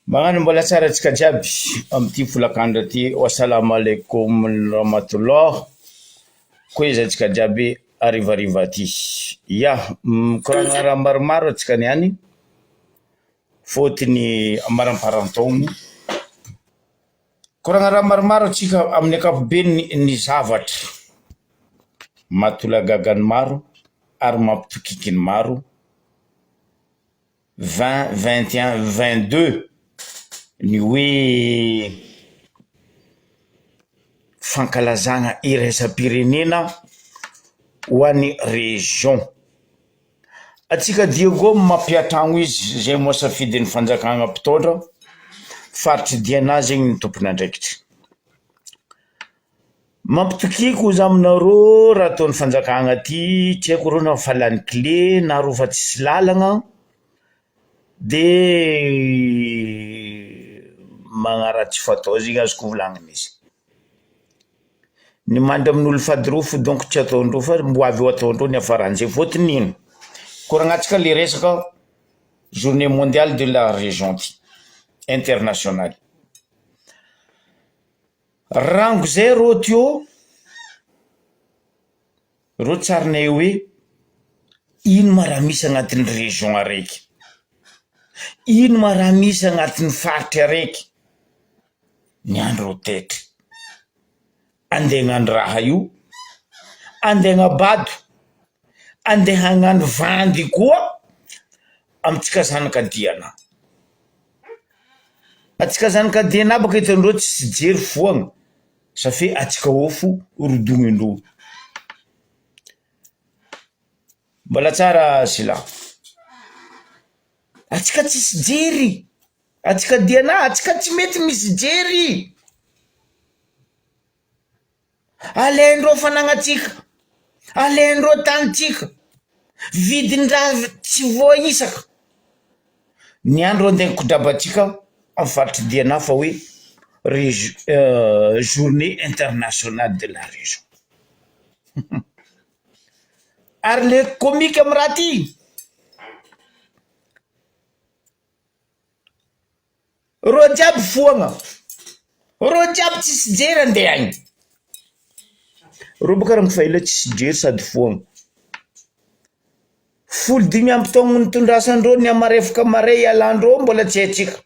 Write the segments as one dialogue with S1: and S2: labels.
S1: Magnano mbola tsara antsika jiaby amin'ity folakandro ity. Wassalam alaikum rahmatullah. Koa antsika jiaby harivariva aty. Ya, mikoragna raha maromaro antsika niany fôtony amaramparan-taogno. Mikoragna raha maromaro antsika amin'ny ankapobeny ny zavatra mahatolagaga ny maro ary mampitokiky ny maro. 20, 21, 22 ny hoe fankalazana iraisam-pirenena ho an'ny région. Antsika Diego mampiantragno izy zay moa safidin'ny fanjakana mpitondra, faritry Diana zegny ny tompon'andraikitra. Mampitokiako za aminareo raha ataon'ny fanjakana ty, tsy haiko reo na efa lany clé na reo fa tsisy lalagna de magnaratsy fatao zegny azoko volagnina izy. Ny mandry amin'olo fady reo fo donc tsy ataondreo fa mbo avy eo ataondreo ny hiafaran'izay fôtony ino? Koragnantsika le resaka journée mondiale de la région ty, internationale. Rango zay rô teo, rô tsarinay hoe ino ma raha misy agnatin'ny région araiky, ino ma raha misy agnatin'ny faritry araiky, niany rô taitry, andeha hagnano raha io, andeha hagnabado, andeha hagnano vandy koa amintsika zanaka diana. Atsika zanaka diana baka hitan'ireo tsisy jery foagna sa fe atsika ao fo rodomin-dreo. Mbola tsara Sylla. Atsika tsisy jery, atsika diana atsika tsy mety misy jery. Alaindreo fanagnatsika, alaindreo tanintsika, vidin-draha tsy voaisaka. Ny andro andeha hikodrabantsika amin'ny faritry Diana fa hoe regi- journée internationale de la région. Ary le comique amy raha ty, Reo jiaby foagna, reo jiaby tsisy jery andeha agny, reo boka raha mifaela tsisy jery sady foagna, 15 taogno nitondrasandreo nihamarefaka mare ialandreo mbola tsy haintsika,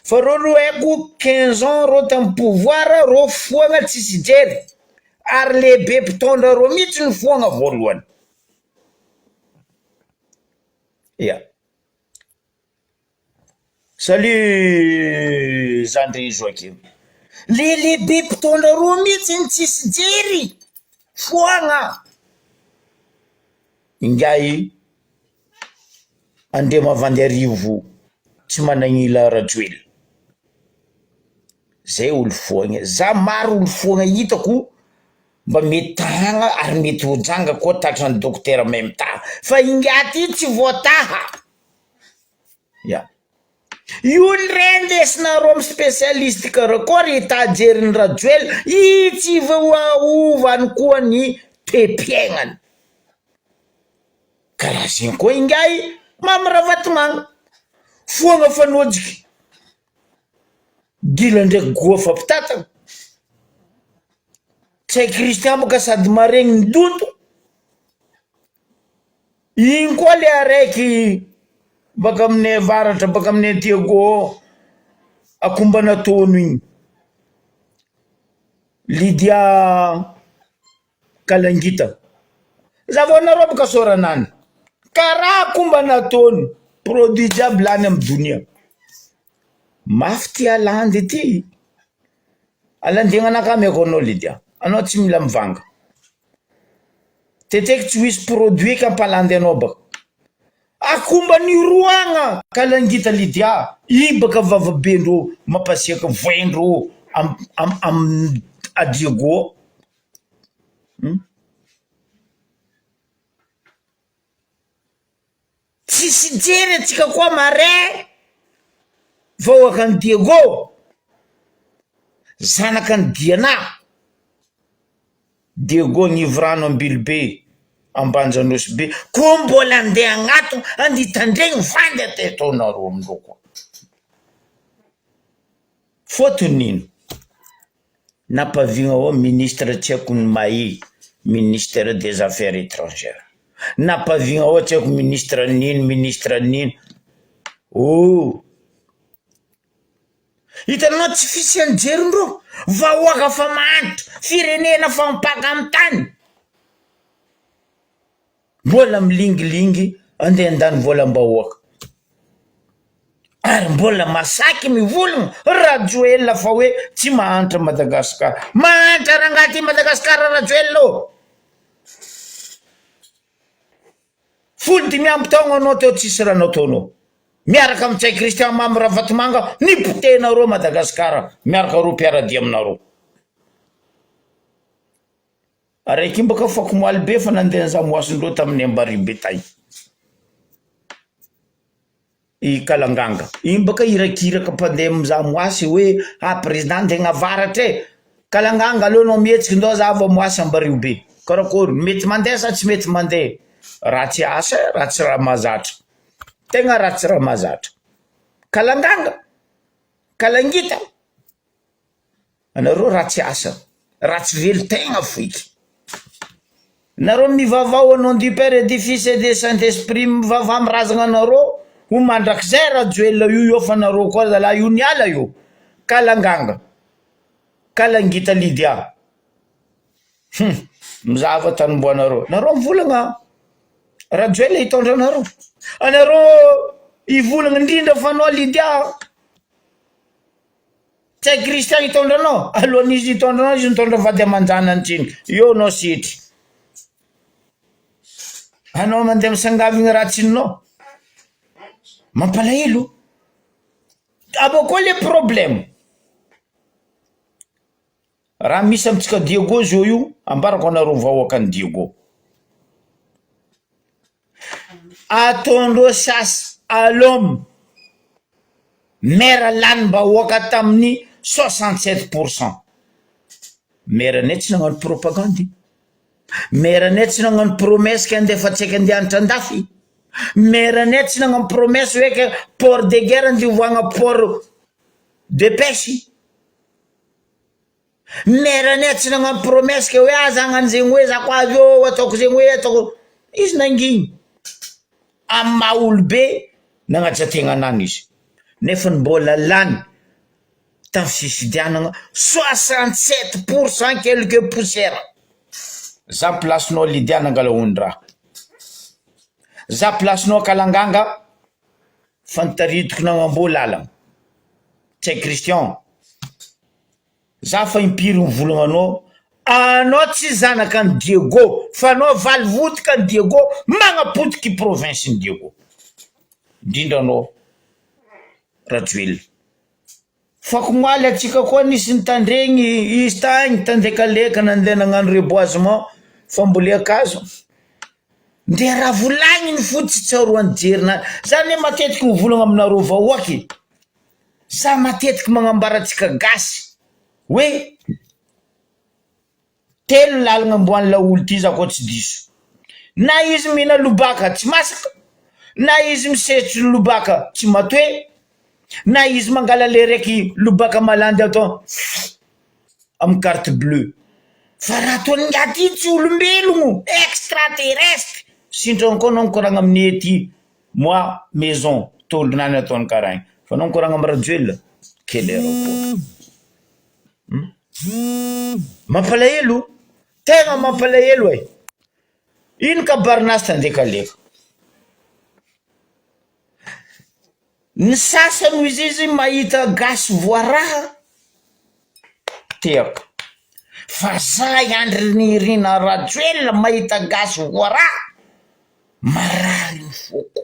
S1: fa reo aloha haiko 15 ans reo tamy pouvoir reo foagna tsisy jery ary lehibe mpitondra reo mihitsy no foagna voalohany, ya. Salut zandry Joakim. Le lehibe mpitondra roa mihitsy ny tsisy jery foagna. Ingahy Andriamavandiarivo tsy managnila Rajoelina. Zay olo foagna. Za maro olo foagna hitako mba mety tahagna ary mety ho janga koa tratran'ny dokotera mahay mitaha fa ingahy ty tsy voataha. Ya. Io ndray ndesinareo am spécialiste karakôry hitady jerin'i Rajoel i tsy voaovany koa ny toe-piaignany. Karaha zegny koa ingahy Mamy Ravatomanga. Foagna fanôjiky. Gila ndraiky goa fampitatana. Tsy hay Christian boka sady maregny ny donto. Igny koa le araiky baka aminay avaratra baka aminay aty Diego akombanatono igny, Lydia Kalangita, zavaonareo baka sôranany, karaha akombanatono, produit jiaby lany amy donia, mafy ty alandy ty, alandignanakahy ameko anao Lydia, anao tsy mila mivanga. Teteky tsy ho hisy produit eky hampalandy anao baka. Akomba ny roagna kalangita Lydia iny baka vavabendreo mampasiaka voaindreo am am am a Diego. Hum. Tsisy jery antsika koa marais vahoakan'i Diego, zanakan'i Diana, Diego Agnivorano Ambilobe Ambanja Nosy Be, koa mbola andeha agnato andeha hitandregny vandy ataonareo amindreo koa. Fôtony ino? Nampavigna ao ministre tsy haiko ny MAE, ministère des affaires étrangères. Nampavigna ao tsy haiko ministre nino, ministre nino. Oh! Hitanao tsy fisian'ny jerindreo? Vahoaka fa mahantra, firenena fa mipaka amin'ny tany. Mbola milingilingy andeha handany volam-bahoaka. Ary mbola masaky mivolagna Rajoelina fa hoe tsy mahantra Madagascar. Mahantra rangahy ty Madagascar Rajoelina ô! 15 taogno anao teo tsisy raha nataonao. Miaraka am Ntsay Christian Mamy Ravatomanga nipotehinareo Madagascar miaraka reo mpiaradia aminareo. Araiky io baka fako moaly be fa nandeha nizaha moasondreo tamin'ny Ambaribe tay. I Kalanganga. Iny baka irakiraka mpandeha mizaha moasy hoe ah président andeha avaratra e. Kalanganga aleo anao mihetsiky ndao za vao moasy Ambariobe. Karakôry mety mandeha sa tsy mety mandeha? Ratsy asa e, ratsy raha mahazatra. Tegna ratsy raha mahazatra. Kalanganga, Kalangita. Anareo ratsy asa, ratsy velon-tegna foiky. Nareo mivavaha au nom du père et du fils et de saint esprit mivavaha am razagna anareo ho mandrakizay rajoelina io eo fa nareo koa zalahy io niala io kalanganga kalangita lydia hum mizahava tanimboanareo nareo mivolagna rajoelina hitondra anareo anareo hivolagna indrindra fa anao lydia. Tsy hay Christian hitondra anao, alohan'izy hitondra anao izy mitondra vady aman-janany tsiny, eo anao setry. Anao mandeha misangavigny ratsinao. Mampalahelo. Abôkô le problème, raha misy amintsika Diego zao io, ambarako anareo vahoakan'i Diego. Ataondreo chasse à l'homme maire lanim-bahoaka tamin'ny 67 pourcent. Maire anay tsy nagnano propagandy, maire anay tsy nagnano promesse ke andefa antsika andeha hianatra andafy, maire anay tsy nagnano promesse hoe ke port de guerre andeha ovoagna port de pêche. Maire anay tsy nagnano promesse ke hoe aza hagnano zegny hoe za ko avy eo ataoko zegny hoe ataoko, izy nangigny amy maha olobe nagnaja tegnanany izy nefa mbola lany tamy fifidianana 67 pourcent quelque poussière. Za place-nao Lydia nangala ondraha, za place-nao Kalanganga fa nitaritiko nagnamboa lalagna, tsy hay Christian. Za fa impiry mivolagna anao, anao tsy zanaka an'i Diego fa anao valy votika an'i Diego magnapotiky province n'i Diego, indrindra anao Rajoelina. Fakomaly atsika koa nisy nitandregny izy tagny tandekaleka nandeha nagnano reboisement fambolean-kazo, nde raha volagniny fo tsy tsaroan'ny jerinany, za anie matetiky mivolagna aminareo vahoaky. Za matetiky magnambara antsika gasy hoe telo lalagna amboan'ny laolo ty za koa tsy diso, na izy mihina lobaka tsy masaka, na izy misetry lobaka tsy matoe, na izy mangala le raiky lobaka malandy atao amy carte bleu, fa raha ataon'ingahy ty tsy olombelogno, extra terrestre, sintrany koa anao mikoragna aminay aty. Moi maison tolonany ataony karaha igny fa anao mikoragna am rajoelina quelle erreur hum mampalahelo tegna mampalahelo e ino kabarin'azy tandekaleka ny sasany hoy izy mahita gasy voaraha tehaka fa za i Andry Nirina Rajoelina mahita gasy voaraha Marary ny foko.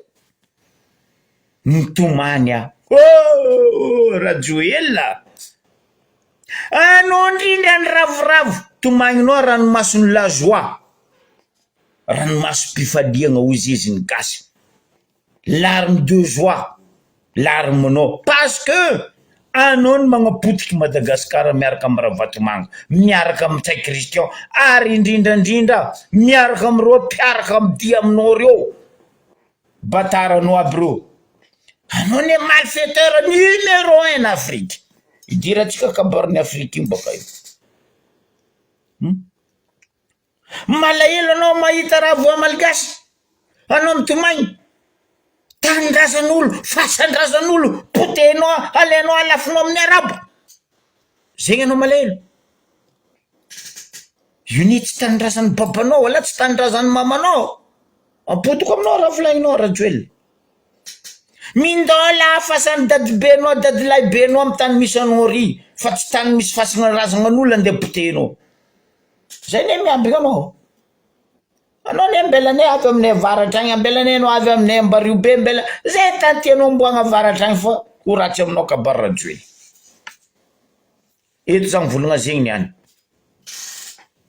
S1: Mitomany aho. Oh Rajoelina a! Anao indrindra ny ravoravo, tomagninao ranomason'ny la joie, ranomasom-pifaliagna hozy izy ny gasy. Larme de joie, larme-nao parce que anao no magnapotiky Madagascar miaraka am Ravatomanga, miaraka am Ntsay Christian ary indrindra indrindra miaraka amreo mpiaraka midia aminao reo, bataranao aby reo, anao anie malfaiteur numéro un en Afrique. Idirantsika kabarin'i Afrika io baka io. Hum. Malahelo anao mahita raha voa malgasy. Anao mitomagny. Tanindrazan'olo, fasan-drazan'olo, potehinao, alainao alafonao amin'ny arabo. Zegny anao malahelo. Io ne tsy tanindrazan'ny babanao wala tsy tanindrazan'ny mamanao. Ampodiko aminao raha volagninao Rajoelina. Mindôla fasan'ny dadibenao dadilahibenao amin'ny tany misy anao ry fa tsy tany misy fasana razanan'olo andeha potehinao. Zay ne miambigna anao. Anao ne ambelanay avy aminay avaratra agny, ambelanay anao avy aminay Ambariobe, ambela zay tany tianao omboagna avaratra agny fa ho ratsy aminao kabary Rajoelina. Eto za mivolagna zegny niany.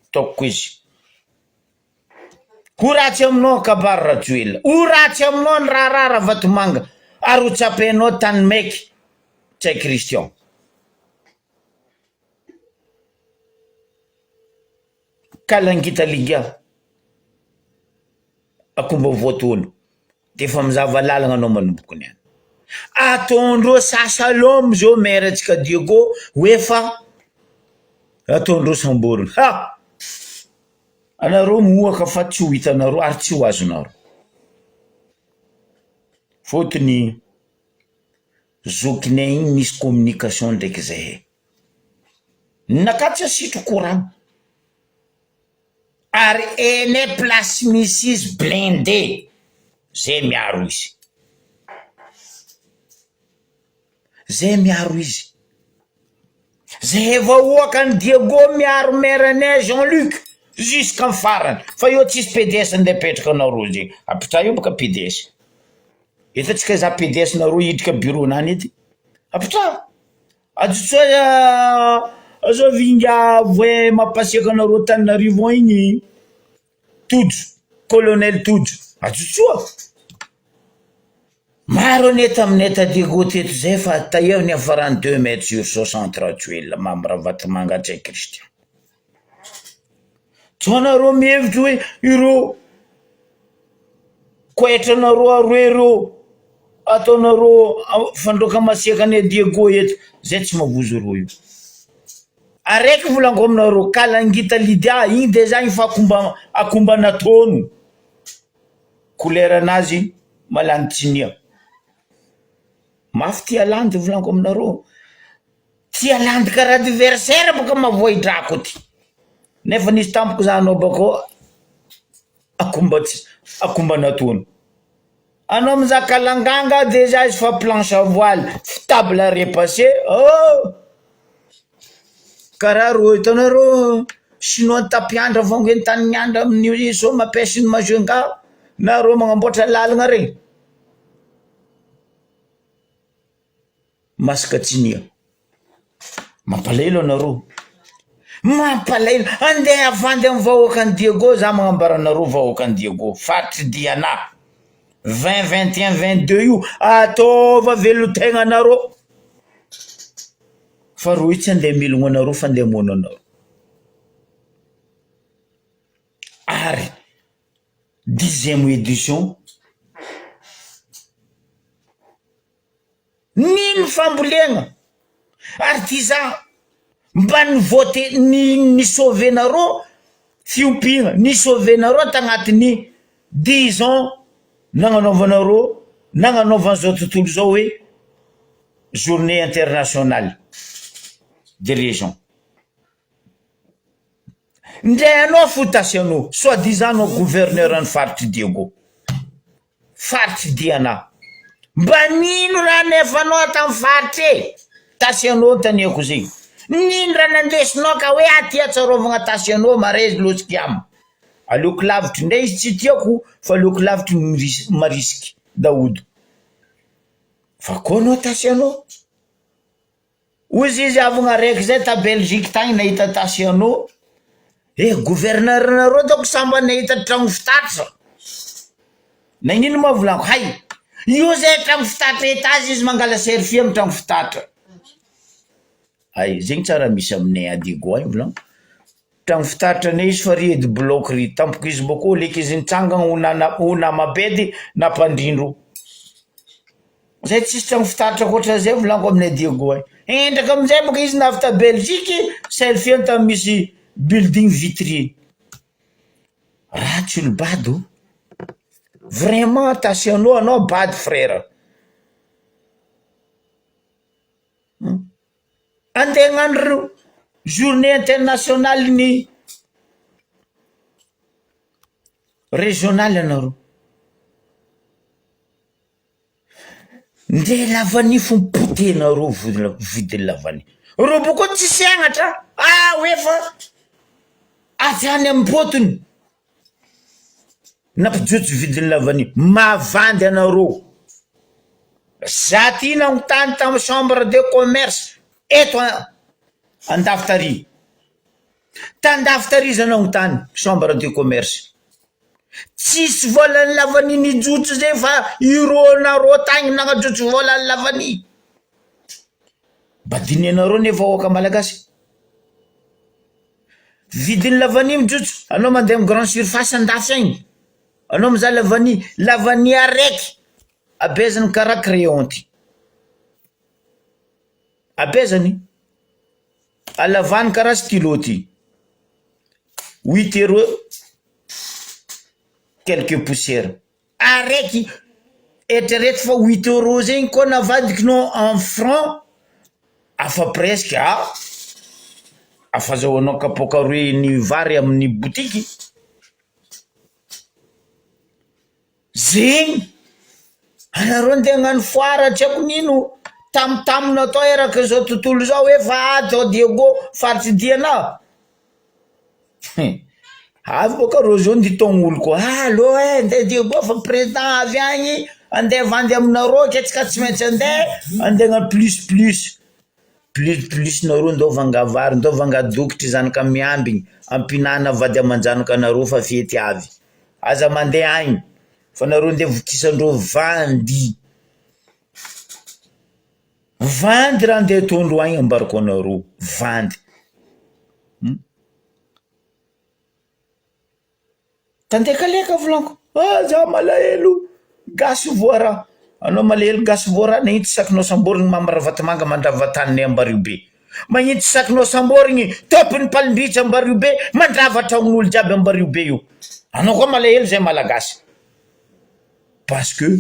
S1: Ataoko izy. Ho ratsy aminao kabary Rajoelina, ho ratsy aminao ny raharaha Ravatomanga ary ho tsapainao tany maiky Ntsay Christian. Kalangita Liga akomba voatono de efa mizava lalagna anao manomboka niany. Ataondreo sasalom zao maire antsika Diego ho efa ataondreo samborina. Ha! Anareo mohaka fa tsy ho hitanareo ary tsy ho azonareo. Fôtony zokinay igny misy communication ndraiky zahay. Ninakà tsy asitriko rano. Ary ene place misy izy blindé, zay miaro izy. Zay miaro izy. Zay vahoakan'i Diego miaro maire anay Jean Luc jusqu'à farany fa eo tsisy PDS andeha apetraka anareo zegny, apetraha eo baka PDS. Eto antsika za PDS nareo hiditra bureau nany ety, apetraha. Ajotsoa azovy ingahy voay mampasiaka anareo Antananarivo igny Tojo, colonel Tojo, ajotsoa. Maro anie taminay ta Diego teto zay fa taia ny niafarany deux mètres sur soixante Rajoelina Mamy Ravatomanga Ntsay Christian. Tsy anareo mihevitry hoe ireo koetranareo aroe ireo ataonareo fandroaka masiaka any Diego eto zay tsy mavozo roa io. Araiky volaniko aminareo Kalangita Lydia igny dejà igny fa akomba akomba nataono couleur anazy malany tsinia. Mafy ty alandy volaniko aminareo. Tia landy karaha adversaire boka mavoidrako ty nefa nisy tampoka za anao bakao akomba tsy akomba nataony anao mizaka langanga dejà izy fa planche à voile table à repasser oh karaha rô hitanareo chinois nitapiandra vango entanin'ny andra amin'io izy mampiasa ny Majunga na rô magnamboatra lalagna regny. Masaka tsinia. Mampalahelo anareo. Mampalahelo. Andeha havandy amin'ny vahoakan'i Diego za magnambara anareo vahoakan'i Diego. Faritry Diana. 20, 21, 22 io ataova velon-tegna anareo. Fa reo io tsy andeha hamelogno anareo fa andeha hamono anareo. Ary dixième édition. Nino fambolena artisan mba ni vote ny ni sauver nareo fiompiana ni sauver nareo tagnatin'ny dix ans nagnanaovanareo nagnanaovan'izao tontolo izao hoe journée internationale des régions. Ndray anao fotasy anao soit disant anao gouverneur ny faritry Diego. Faritry Diana. Mba nino raha nefanao tam faritry e! Tasy anao taniako zegny. Nino raha nandesinao ka hoe aty atsarovagna tasy anao mare lotsikiama. Aleoko lavitry ndray izy tsy tiako fa aleoko lavitry marisiky daodo. Fa koa anao tasy anao. Hozy izy avogna araiky zay ta Belgique tagny nahita Taciano, eh gouverneur nareo dônko sambany nahita tragno fitaratra, nagnino ma volaniko hay io zay tragno fitaratra etage izy mangala selfie amy tragno fitaratra, hay zegny tsara misy aminay à Diego agny volaniko, tragno fitaratra anay izy fa ry edy bloc ry tampoka izy bôkô leky izy nitsangana ho nana- ho namabedy nampandrindro. Zay tsisy tragno fitaratra ankoatran'izay volaniko aminay Diego ay. Endraka amizay boka izy navy ta Belgique selfie-ny tamy misy building vitré. Ratsy olo bado. Vraiment attention-nao anao bado frère. Andeha hagnano journée internationale ny régionale anareo. Nde lavanio fo potehinareo vodiny lavanio. Reo boko tsisy agnatra ah hoe fa avy any am-potony nampijotso vidiny lavanio. Mavandy anareo. Za ty nanontany tamy chambre de commerce eto andafy tary. Tandafy tary za nanontany chambre de commerce. Tsisy volan'ny lavanio nijotso zay fa ireo nareo tagny nagnajotso volan'ny lavanio. Mba dinihanareo ne vahoaka malagasy. Vidin'ny lavanio mijotso, anao mandeha amy grande surface andafy agny, anao mizaha lavanio, lavanio araiky abezany karaha crayon ty, abezany, alavany karaha stylo ty, huit euros quelque poussière, araiky eritrereto fa huit euros zegny koa navadikinao en franc afa presque ah afa azahoanao kapoaka roe ny vary amin'ny botiky. Zegny! Anareo ndeha hagnano foire tsy haiko n'ino, tamotamo natao eraky zao tontolo zao hoe fa ato ao Diego faritry Diana. Hein! Avy boka reo zao ndeha hitaogno olo koa, allo eh ndeha Diego fa président avy agny andeha havandy aminareo ke tsika tsy maintsy andeha, andeha hagnano plus plus. Plus plus nareo ndao vanga vary ndao vanga dokotry zanaka miambigny ampinana vady amanjanaka anareo fa fety avy. Aza mandeha agny fa nareo ndeha vokisandreo vandy. Vandy raha ndeha ataondreo agny ambarako anareo vandy. Tandekaleka volaniko, ah za malahelo gasy voa ra, anao malahelo gasy voa ra nagnino tsy sakinao samborigny Mamy Ravatomanga mandrava taninay Ambariobe, magnino tsy sakinao samborigny tompony Palimbitsy Ambariobe mandrava tragnon'olo jiaby Ambariobe io, anao koa malahelo zay malagasy parce que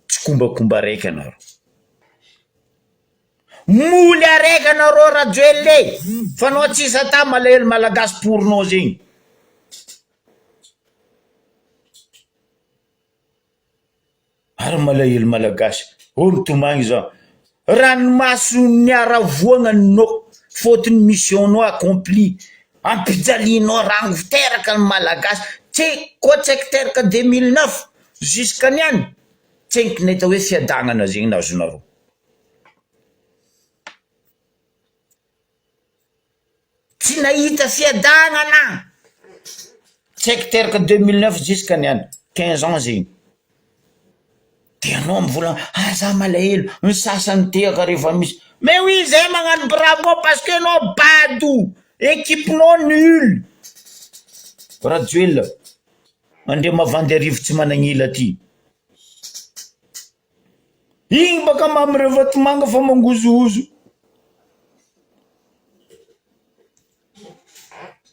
S1: tsikombakomba raiky anareo. Moly araiky anareo Rajoelina e! Fa anao tsisy ata malahelo malagasy pour nao zegny. Ary malahelo malagasy, oh mitomagny za. Ranomaso niaravoagna nao fôtony mission nao accompli, ampijalianao rango teraka ny malagasy, tsy koa tsy aiky teraka 2009 jusqu'à niany, tsy aiky nahita hoe fiadagnana zegny nazonareo. Tsy nahita fiadanana tsy haiko teraka 2009 jusqu'à niany 15 ans zegny de anao mivolagna ah za malahelo ny sasany tehaka rehefa misy mais oui zay magnano bravo parce que anao bado equipe-nao nul Rajoelina Andriamavandiarivo tsy managnila ty. Igny baka Mamy Ravatomanga fa mangozohozo.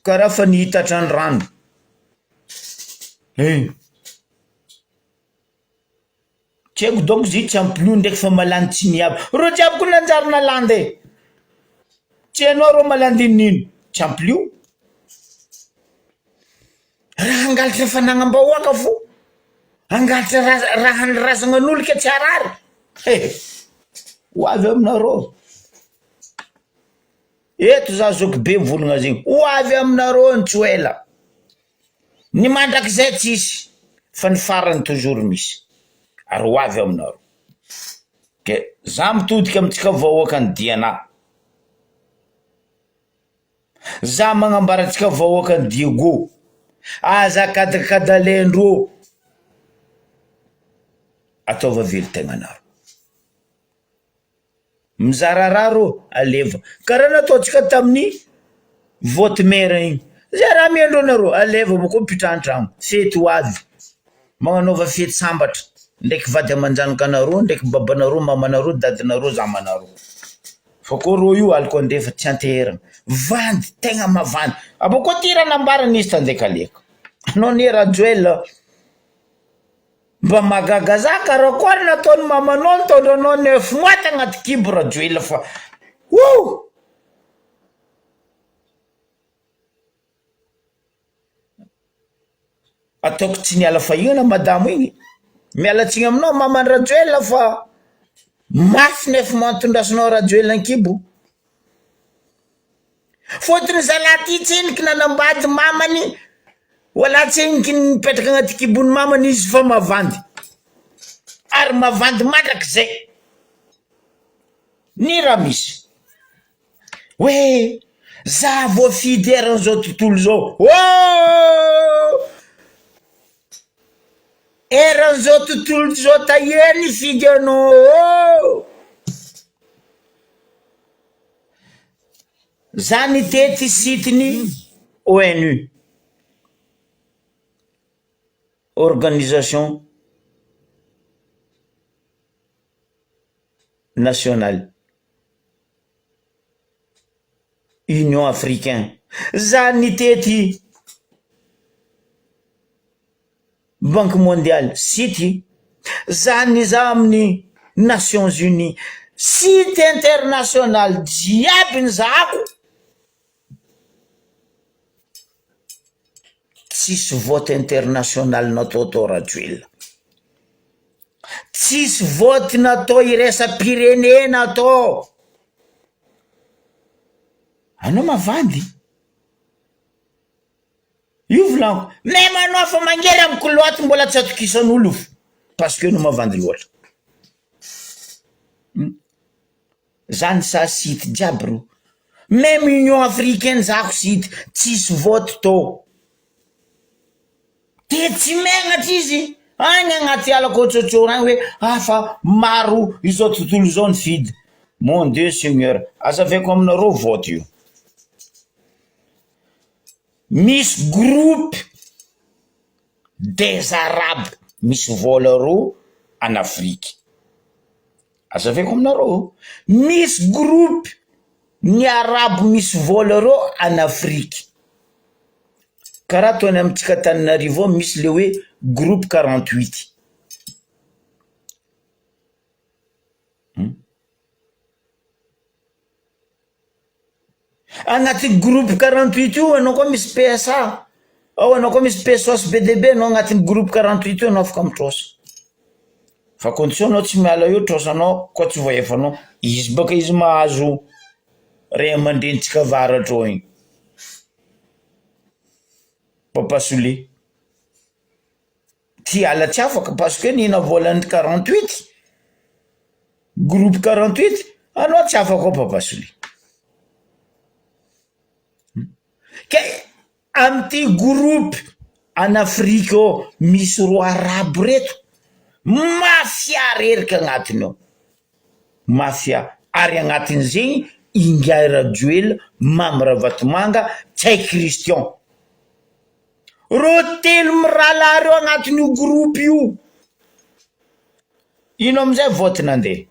S1: Karaha fa nihitatra ny rano. Eh! Tsy haiko donc izy tsy ampy loha ndraiky fa malany tsy miabo. Reo jiaby koa nanjary nalandy e! Tsy hainao reo malandy inon'ino. Tsy ampy lio. Raha hangalatra fanagnam-bahoaka fo, hangalatra raha raha ny razanan'olo ke tsy harary he! Ho avy aminareo, eto za zokibe mivolagna zegny, ho avy aminareo ny tsy ho ela, ny mandrakizay tsisy fa ny farany toujours misy ary ho avy aminareo, ke za mitodika amintsika vahoakan'i Diana. Za magnambara antsika vahoakan'i Diego, aza kadakadalain-drô, ataova velon-tegnanareo. Mizara raha rô, aleva. Karaha nataontsika tamin'ny vote maire igny, zay raha amendreo nareo, aleva bôko mipitraha an-tragno, fety ho avy, magnanaova fety sambatra. Ndraiky vady aman-janakanareo, ndraiky babanareo, mamanareo, dadanareo, zamanareo. Fa koa rô io aliko andrefa tsy anteherana. Vandy, tegna mavandy. Abôkô ty raha nambarany izy tandekaleka. Anao anie Rajoel a, mba mahagaga za karakory nataon'ny mamanao nitondra anao neuf mois tagnaty kibo Rajoel fa ouh! Ataoko tsy niala fahihana madamo igny, miala tsiny aminao maman'i Rajoelina fa mafy neuf mois nitondrasanao Rajoelina an-kibo, fôtony zalahy ty tsendriky nanambady mamany, wala tsendriky nipetraka agnaty kibon'ny mamany izy fa mavandy, ary mavandy mandrakizay ny raha misy. Hoe za voafidy eran'izao tontolo izao oh! Eran'izao tontolo izao taie nifidy anao oh! Za nitety site-n'ny ONU, Organisation Nationale. Union africain za nitety banque mondiale site za nizaha amin'ny nations unies site international jiaby nizahako tsisy vote international natao tao Rajoelina tsisy vote natao iraisam-pirenena tao Anao mavandy. Io volaniko. Même anao fa mangery am kiloty mbola tsy atokisan'olo io parce que anao mavandy loatra. Zany sa site jiaby reo. Même union africaine zako site tsisy vote tô. De tsy megnatra izy agny agnaty ala kôtsôtsôro agny hoe ah fa maro izao tontolo izao nifidy. Mon Dieu Seigneur, azavaiko aminareo vote io. Misy groupe des arabes misy vôla reo en Afrique. Azavaiko aminareo, misy groupe ny arabo misy vôla reo en Afrique. Karaha ataony amintsika Antananarivo ao misy le hoe groupe 48. Agnatin'ny groupe 48 io anao koa misy PSA, ao anao koa misy PSOS be dia be anao agnatin'ny groupe 48 io anao afaka mitrosa. Fa condition anao tsy miala eo trosanao koa tsy voaefanao, izy baka izy mahazo ray aman-drenintsika avaratra ao igny. Papa Soulé. Ty ala tsy afaka parce que nihina volan'ny 48, groupe 48, anao tsy afaka ao Papa Soulé. Ke am'ty groupe en Afrique ao misy ro arabo reto, mafia reraka agnatiny ao, mafia, ary agnatin'izegny ingahy Rajoelina, Mamy Ravatomanga, Ntsay Christian. Reo telo mirahalahy reo agnatin'io groupe io, ino amizay vote nandeha?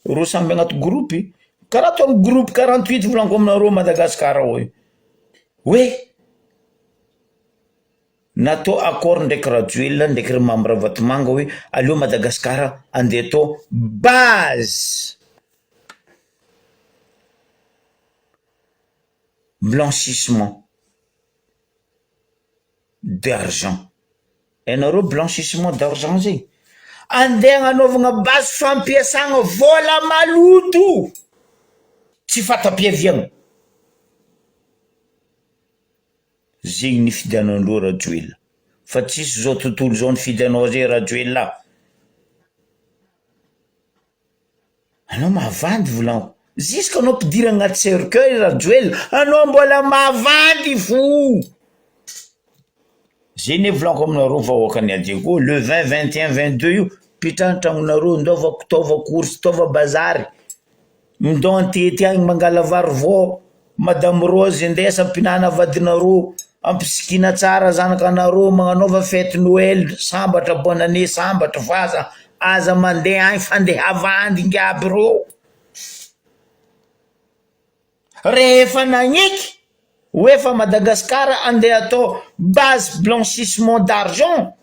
S1: Reo samby agnaty groupe, karaha ataon'ny groupe 48 volaniko aminareo Madagascar ao io, hoe natao accord ndraiky Rajoelina ndraiky ry Mamy Ravatomanga hoe aleo Madagascar andeha atao base. Blanchissement d'argent, hainareo blanchissement d'argent zegny? Andeha agnanaovagna base fampiasagna vôla maloto tsy fanta-piaviagna, zegny nifidianandreo Rajoelina fa tsisy zao tontolo zao nifidy anao zay Rajoelina. Anao mavandy volaniko. Jusque anao ampidirana agnaty cercueil Rajoelina, anao mbola mavandy fo. Zay ne volaniko aminareo vahoakan'i Adego, le 20, 21, 22 io, pitrano tragnonareo, ndova taova course, taova bazary, ndao antety agny mangala vary vao, madame Rose ndesa mpinana vadinareo. Ampisikina tsara zanaka anareo magnanaova fety noel sambatra bonne année sambatra fa aza aza mandeha agny fandeha havandy ngiaby reo. Rehefa nagneky hoe fa Madagascar andeha atao base blanchissement d'argent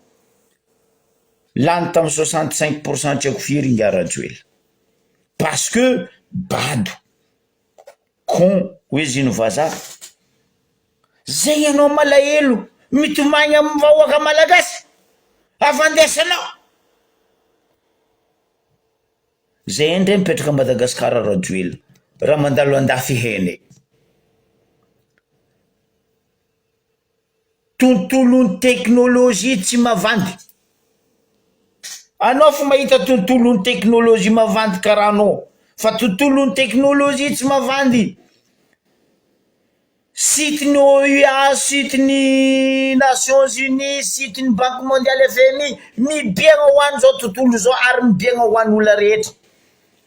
S1: lany tam 65 pourcent tsy haiko firy ingahy Rajoelina parce que bado. Con hoe zino vazaha. Zegny anao malahelo mitomagny am vahoaka malagasy afandesanao. Zay ndray mipetraka Madagascar Rajoelina raha mandalo andafy hene. Tontolon'ny teknolojia tsy mavandy. Anao fo mahita tontolon'ny teknolojia mavandy karaha anao fa tontolon'ny teknolojia tsy mavandy. Site ny OUA, site ny Nations Unies, site ny Banque Mondiale FMI, mibiagna ho an'izao tontolo izao ary mibiagna ho an'olona rehetra.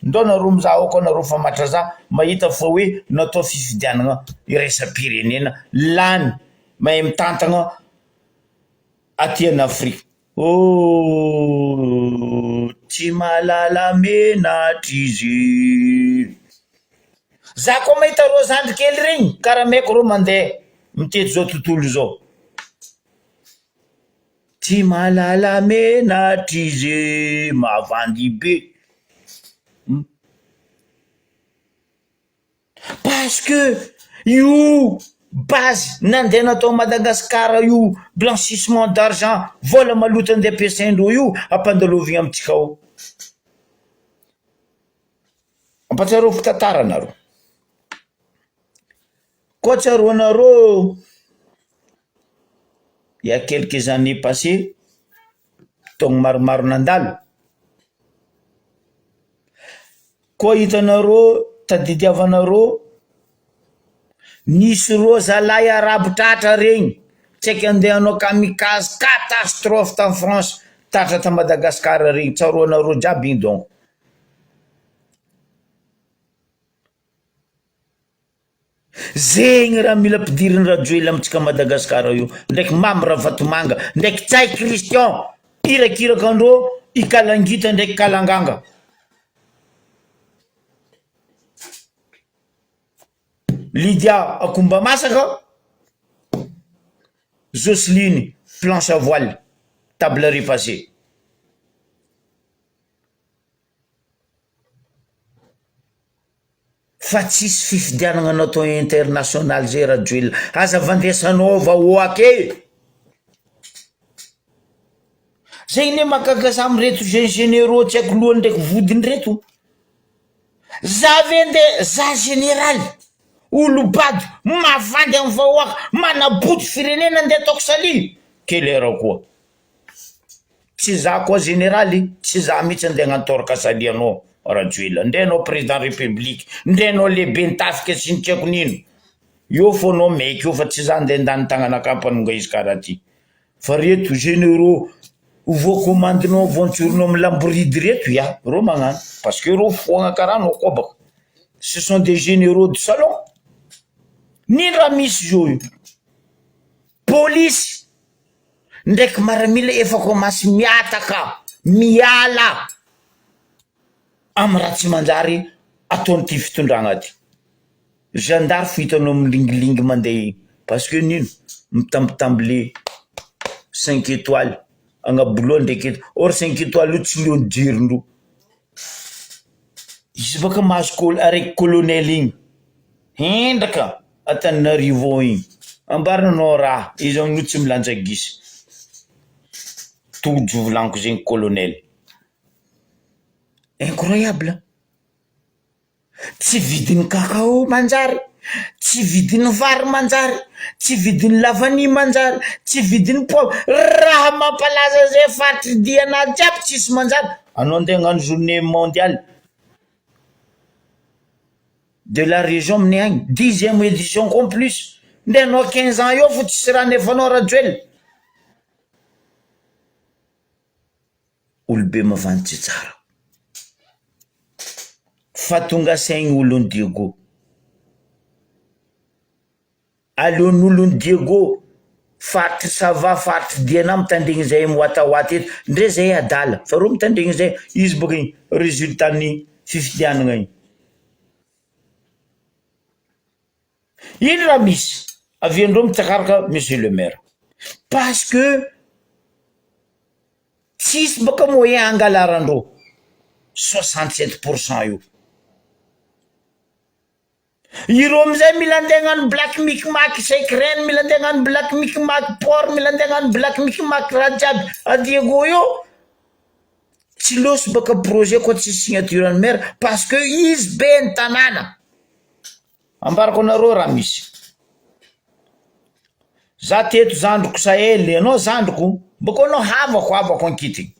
S1: Ndao nareo mizaha ao koa nareo fa matra za mahita fa hoe natao fifidianagna iraisam-pirenena lany mahay mitantagna aty an Afrika ooh tsy mahalala menatra izy. Za koa mahita reo zandry kely regny karamaiko reo mandeha mitety zao tontolo izao. Tsy mahalala menatra izy mavandy be parce que io base nandeha natao Madagascar io blanchissement d'argent vola maloto andeha ampiasaindreo io ampandalovigny amintsika ao. Ampatsiaroviko tantara nareo. Koa tsaroanareo il y a quelques années passées, taogno maromaro nandalo, koa hitanareo tadidiavanareo nisy rô zalahy arabo tratra regny tsy aiky andeha hanao kamikaze catastrophe tany France tratra ta Madagascar regny tsaroanareo jiaby igny donc. Zegny raha mila ampidiriny Rajoelina amintsika Madagascar io ndraiky Mamy Ravatomanga ndraiky Ntsay Christian irakiraka andreo i Kalangita ndraiky Kalanganga. Lydia Akombamasaka, Jocelyne planche à voile, table repassée. Fa tsisy fifidianagna natao international zay Rajoelina, aza vandesanao vahoaka e! Zay ne mahagaga za amreto jeunes généraux tsy haiko lohany ndraiky vodiny reto, za ve nde za général olo bado mavandy am vahoaka manabotry firenena nde ataoko salut, quelle heure koa. Tsy za koa jeneraly, tsy za mihitsy andeha hagnano tort salut anao Rajoelina, ndre anao président république, ndre anao lehiben'ny tafika sy ny tsy haiko n'ino, eo fô anao maiky eo fa tsy za andeha handany tagnanakahy mpanonga izy karaha ty, fa reto généraux voakomandinao voantsorinao amy lamboridy reto ya, reo magnano parce que reo foagna karaha anao koa baka, ce sont des généraux de salon, n'ino raha misy zao io, polisy. Ndraiky maramila efa commence miataka miala am raha tsy manjary ataon'ity fitondragna ty, gendarme fo hitanao milingilingy mandeha igny parce que nino mitambitamby le cinq étoiles agnaboloha ndraiky eto or cinq étoiles io tsy leon'ny jirondreo, izy baka mahazo col- araiky colonel igny hendraka. Antananarivo ao igny, ambaranao raha izy amin'io tsy milanja gisa, tojo volaniko zegny colonel, incroyable, tsy vidin'ny cacao manjary, tsy vidin'ny vary manjary, tsy vidin'ny lavany manjary, tsy vidin'ny poivre, raha mampalaza zay faritry diana jiaby tsisy manjary, anao ndeha hagnano journée mondiale. De la région aminay agny, dixième édition koa en plus, nde anao 15 ans eo fo tsisy raha nefanao Rajoel. Olobe mavandy tsy tsara. Fa tonga saigny olon'i Diego. Aleon'olon'i Diego. Faritry Sava, faritry Diana mitandregny zay miwatawata eto, ndre zay adala fa reo mitandregny zay, izy boka igny résultat ny fifidianagna igny. Ino raha misy? Aviandreo mitsakaraka monsieur le maire parce que tsisy baka moyen angalarandreo 67 pourcent io. Ireo amizay mila andeha hagnano black micmac secret, mila andeha hagnano black micmac port, mila andeha hagnano black micmac raha jiaby a Diego io. Tsy losy baka projet koa tsisy signature ny maire parce que izy be ny tanàna. Ambarako anareo raha misy. Za teto zandriko Sahel, anao zandriko, boko anao havako havako ankitiny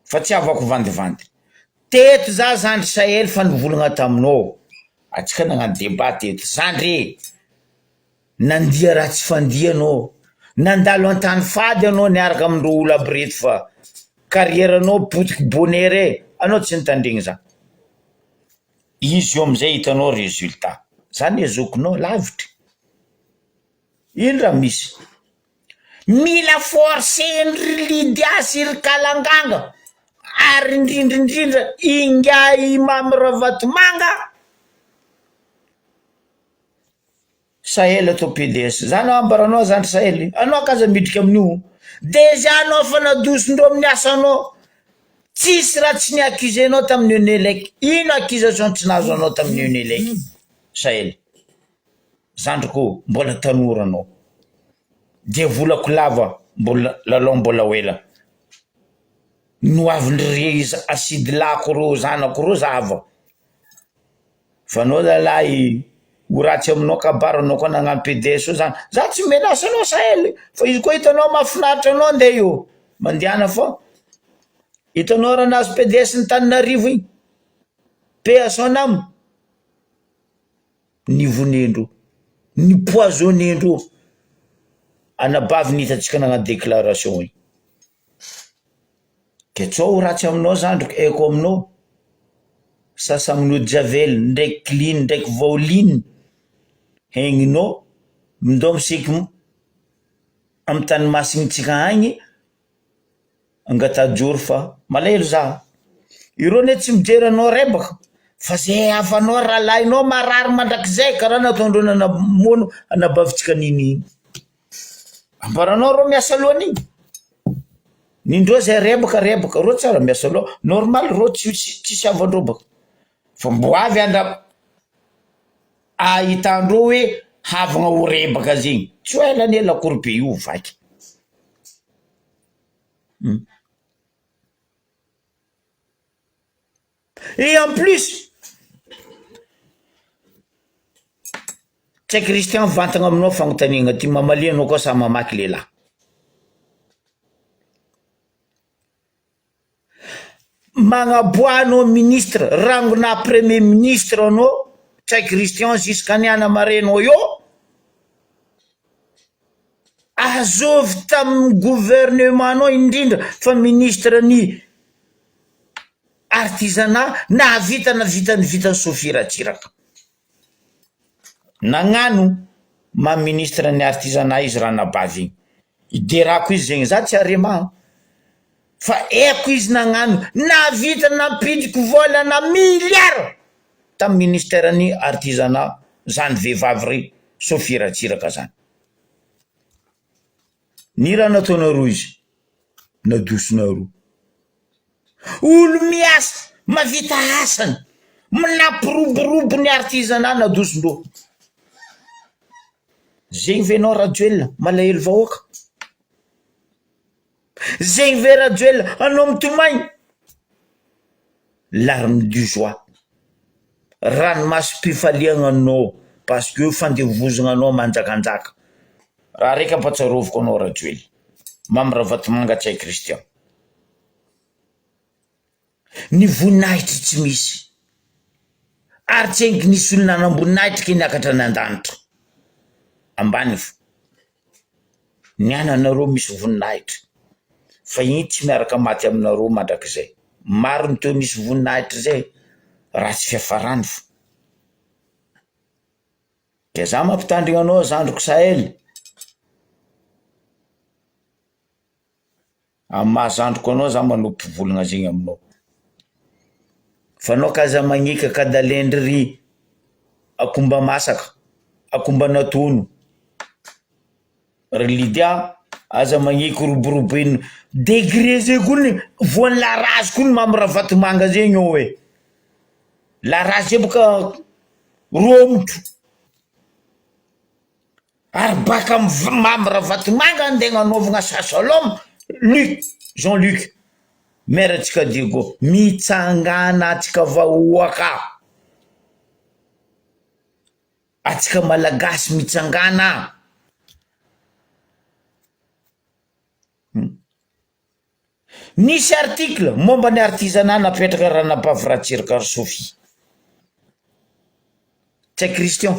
S1: fa tsy havako vandivandy. Teto za zandry Sahel fa nivolagna taminao, atsika nagnano débat teto, zandry e, nandia raha tsy fandia anao, nandalo an-tany fady anao niaraka amindreo olo aby reto fa carrière anao potiky bonheur e, anao tsy nitandregny za. Izy io amizay hitanao résultat, zany e zokinao lavitry. Ino raha misy? Mila forcer-ndry Lydia sy ry Kalanganga ary indrindrindrindra Ingahy Mamy Ravatomanga Sahel atao PDS. Zany ambaranao zandry Sahel, anao kaza midriky amin'io. Déjà anao fa nadosondreo amin'ny asanao, tsisy raha tsy ni-accuser-nao tamin'ny Unelec. Ino accusation tsy nahazo anao tamin'ny Unelec Sahel? Zandriko mbola tanora anao, dia volako lava mbola lalao mbola ho ela. No avindry asidy lako reo zanako reo zava. Fa anao zalahy ho ratsy aminao kabary anao koa nagnano PDS io zany. Za tsy menace anao Sahel fa izy koa hitanao mahafinaritra anao ndeha io mandehana fa hitanao raha nahazo PDS ny Tananarivo igny paix à son âme. Nivonendreo, ni-poisonner-ndreo anabavy ny hitantsika nagnano déclaration igny. Ke tsao ho ratsy aminao zandriko haiko aminao, sasa amin'ny eau de javel ndraiky klin ndraiky vaoline haigninao mindao miseky amy tany masintsika agny Angatajoro fa malahelo za. Ireo anie tsy mijery anao rebaka fa zay havanao rahalahinao marary mandrakizay karaha nataondreo nanamono anabavintsika nini iny. Ambaranao reo miasa lohan'igny. Nindreo zay rebaka rebaka reo tsara miasa loha normal reo tsisy tsisy havandreo baka fa mbo avy andra ahitandreo hoe havagna ho rebaka zegny tsy ho ela anie lakoro be io vaky. Et en plus Ntsay Christian mivantagna aminao fagnontaniagna ty mamalia anao koa samy mamaky lehilahy. Magnaboaha anao ministre, rangona premier ministre anao Ntsay Christian jusqu'à ny hanamarenao eo. Azovy tamin'ny gouvernement-nao indrindra fa ministre ny artisanat nahavita navita ny vitan'i Sophie Ratsiraka. Nagnano maha ministre ny artisanat izy ranabavy igny. Iderako izy zegny, za tsy arema an, fa haiko izy nagnano, nahavita nampidiko vola na milliard tamin'ny ministère ny artisanat zany vehivavy ry Sophie Ratsiraka zany. Ny raha nataonareo izy nadosonareo. Olo miasa mavita asany mnampiroborobo ny artisanat nadosondreo. Zegny ve nao Rajoelina malahelo vahoaka? Zegny ve Rajoelina anao mitomagny? Larme de joie, ranomasom-pifaliagna anao parce que fandevozagna anao manjakanjaka. Raha raiky ampatsaroviko anao Rajoelina, Mamy Ravatomanga Ntsay Christian. Ny voninahitry tsy misy ary tsy engy nisy olona nanam-boninahitry ke niakatra any an-danitra. Ambany fo. Ny ananareo misy voninahitra fa iny tsy miaraka maty aminareo mandrakizay. Maro ny teo nisy voninahitra zay ratsy fiafarany fo. Dia za mampitandrina anao zandriko Sahel. Amin'ny maha zandriko anao za manao mpivolagna zegny aminao. Fa anao ka aza magnika kadalendry ry akomba masaka, akomba natono. Ry Lydia aza magniky roboroboin'ny degré zay koa ny voan'ny la rage koa ny Mamy Ravatomanga zegny eo e, la rage zay boka romotro ary baka amy Mamy Ravatomanga andeha agnanaovagna chasse à l'homme Luc Jean Luc maire antsika Diego mitsangàna antsika vahoaka. Atsika malagasy mitsangana a! Nisy article momba ny artisanat napetraka Ranabavy Ratsiraka Sophie. Ntsay Christian.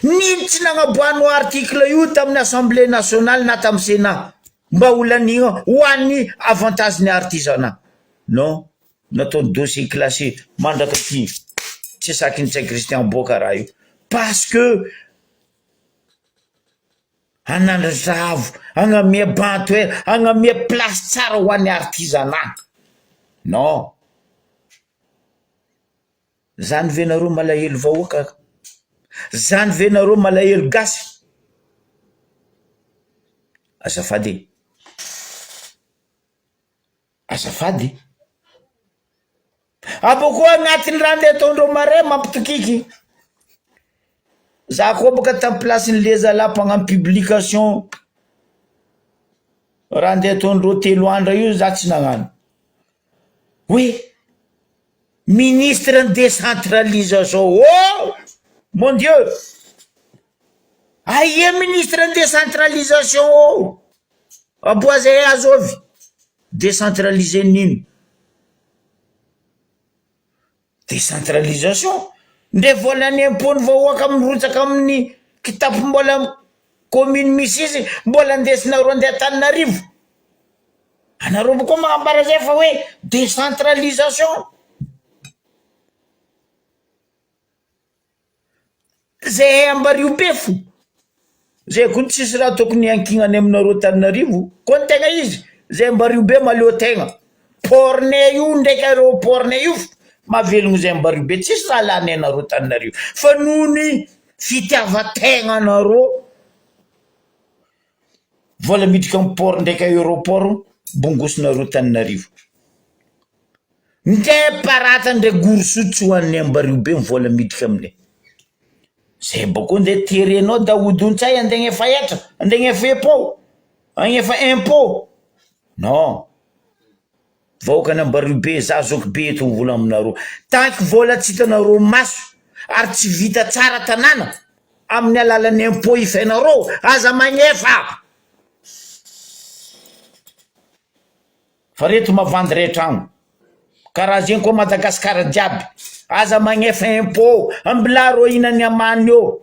S1: Nino tsy nagnaboahanao article io tamin'ny assemblée nationale na tamin'ny sénat mba ho laniana ho an'ny avantage ny artisanat. Non. Nataony dossier classé mandraka aty tsy saky Ntsay Christian aboaka raha io parce que hanandratra avo hagnamia banc toerana hagnamia place tsara ho an'ny artisanat non zany ve nareo malahelo vahoaka zany ve nareo malahelo gasy azafady e. Azafady e! Abôkô agnatin'ny raha ndeha ataondreo marais mampitokiky. Za koa boka tam place-n'le zalahy mpagnano publication raha ndeha ataondreo telo andro io za tsy nagnano. Hoe ministre ny décentralisation oh! Mon Dieu! Aia ministre ny décentralisation oh! Aboazay azovy! Décentraliser n'ino? Décentralisation? Ndre vola any am-pon'ny vahoaka mirotsaka amin'ny kitapom-bola commune misy izy mbola andesinareo andeha Antananarivo? Anareo koa magnambara zay fa hoe décentralisation? Zay ambario be fo. Zay koa tsisy raha tokony hiankinany aminareo Antananarivo koa ny tegna izy zay ambario be mahaleo tegna port nay io ndraiky aeroport nay io mahavelogno zay ambario be tsisy raha lany anareo Antananarivo fa noho ny fitiavan-tegnanareo vola miditra amy port ndraiky aeroport bongosinareo Antananarivo. Ndre parata ndre goroso tsy ho an'ny Ambario be ny vola miditra aminay. Zay bako nde terenao dahodontsay ande agnefa hetra, ande agnefa impot, agnefa impot. Non. Vahoakan'i Ambario be, za zoky be eto mivola aminareo. Tant que vola tsy hitanareo maso ary tsy vita tsara tanàna amin'ny alalan'ny impot ifainareo, aza magnefa. Fa reto mavandy rehetra agny. Karaha zegny koa Madagascar jiaby. Aza magnefa impot. Ambilà rô hinany amany eo.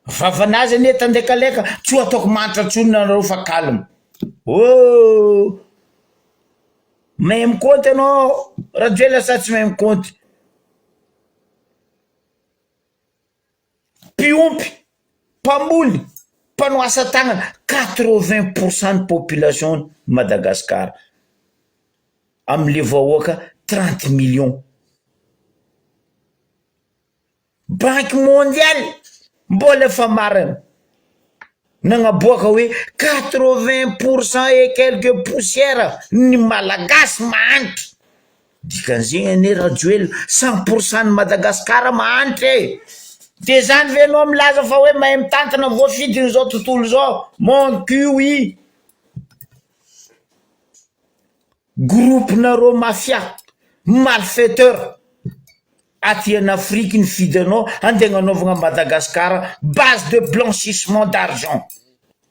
S1: Vavanazy anie tandekaleka tsy ho ataoko mantra tsony nareo fa calme. Oh! Mahay mikaonty anao Rajoelina sa tsy mahay mikaonty? Mpiompy, mpamboly, mpanao asa tanana, quatre-vingt pour cent ny population Madagascar amle vahoaka trente millions. Banque mondiale mbola efa marina nagnaboaka hoe quatre-vingt pour cent et quelques poussière ny malagasy mahantra. Dikan'izegny anie Rajoelina cent pour cent ny Madagascar mahantra e! De zany ve anao milaza fa hoe mahay mitantana voafidin'izao tontolo izao? Mon cul oui! Groupe nareo mafia, malfaiteur aty en Afrique nifidy anao andeha agnanaovagna Madagascar base de blanchissement d'argent.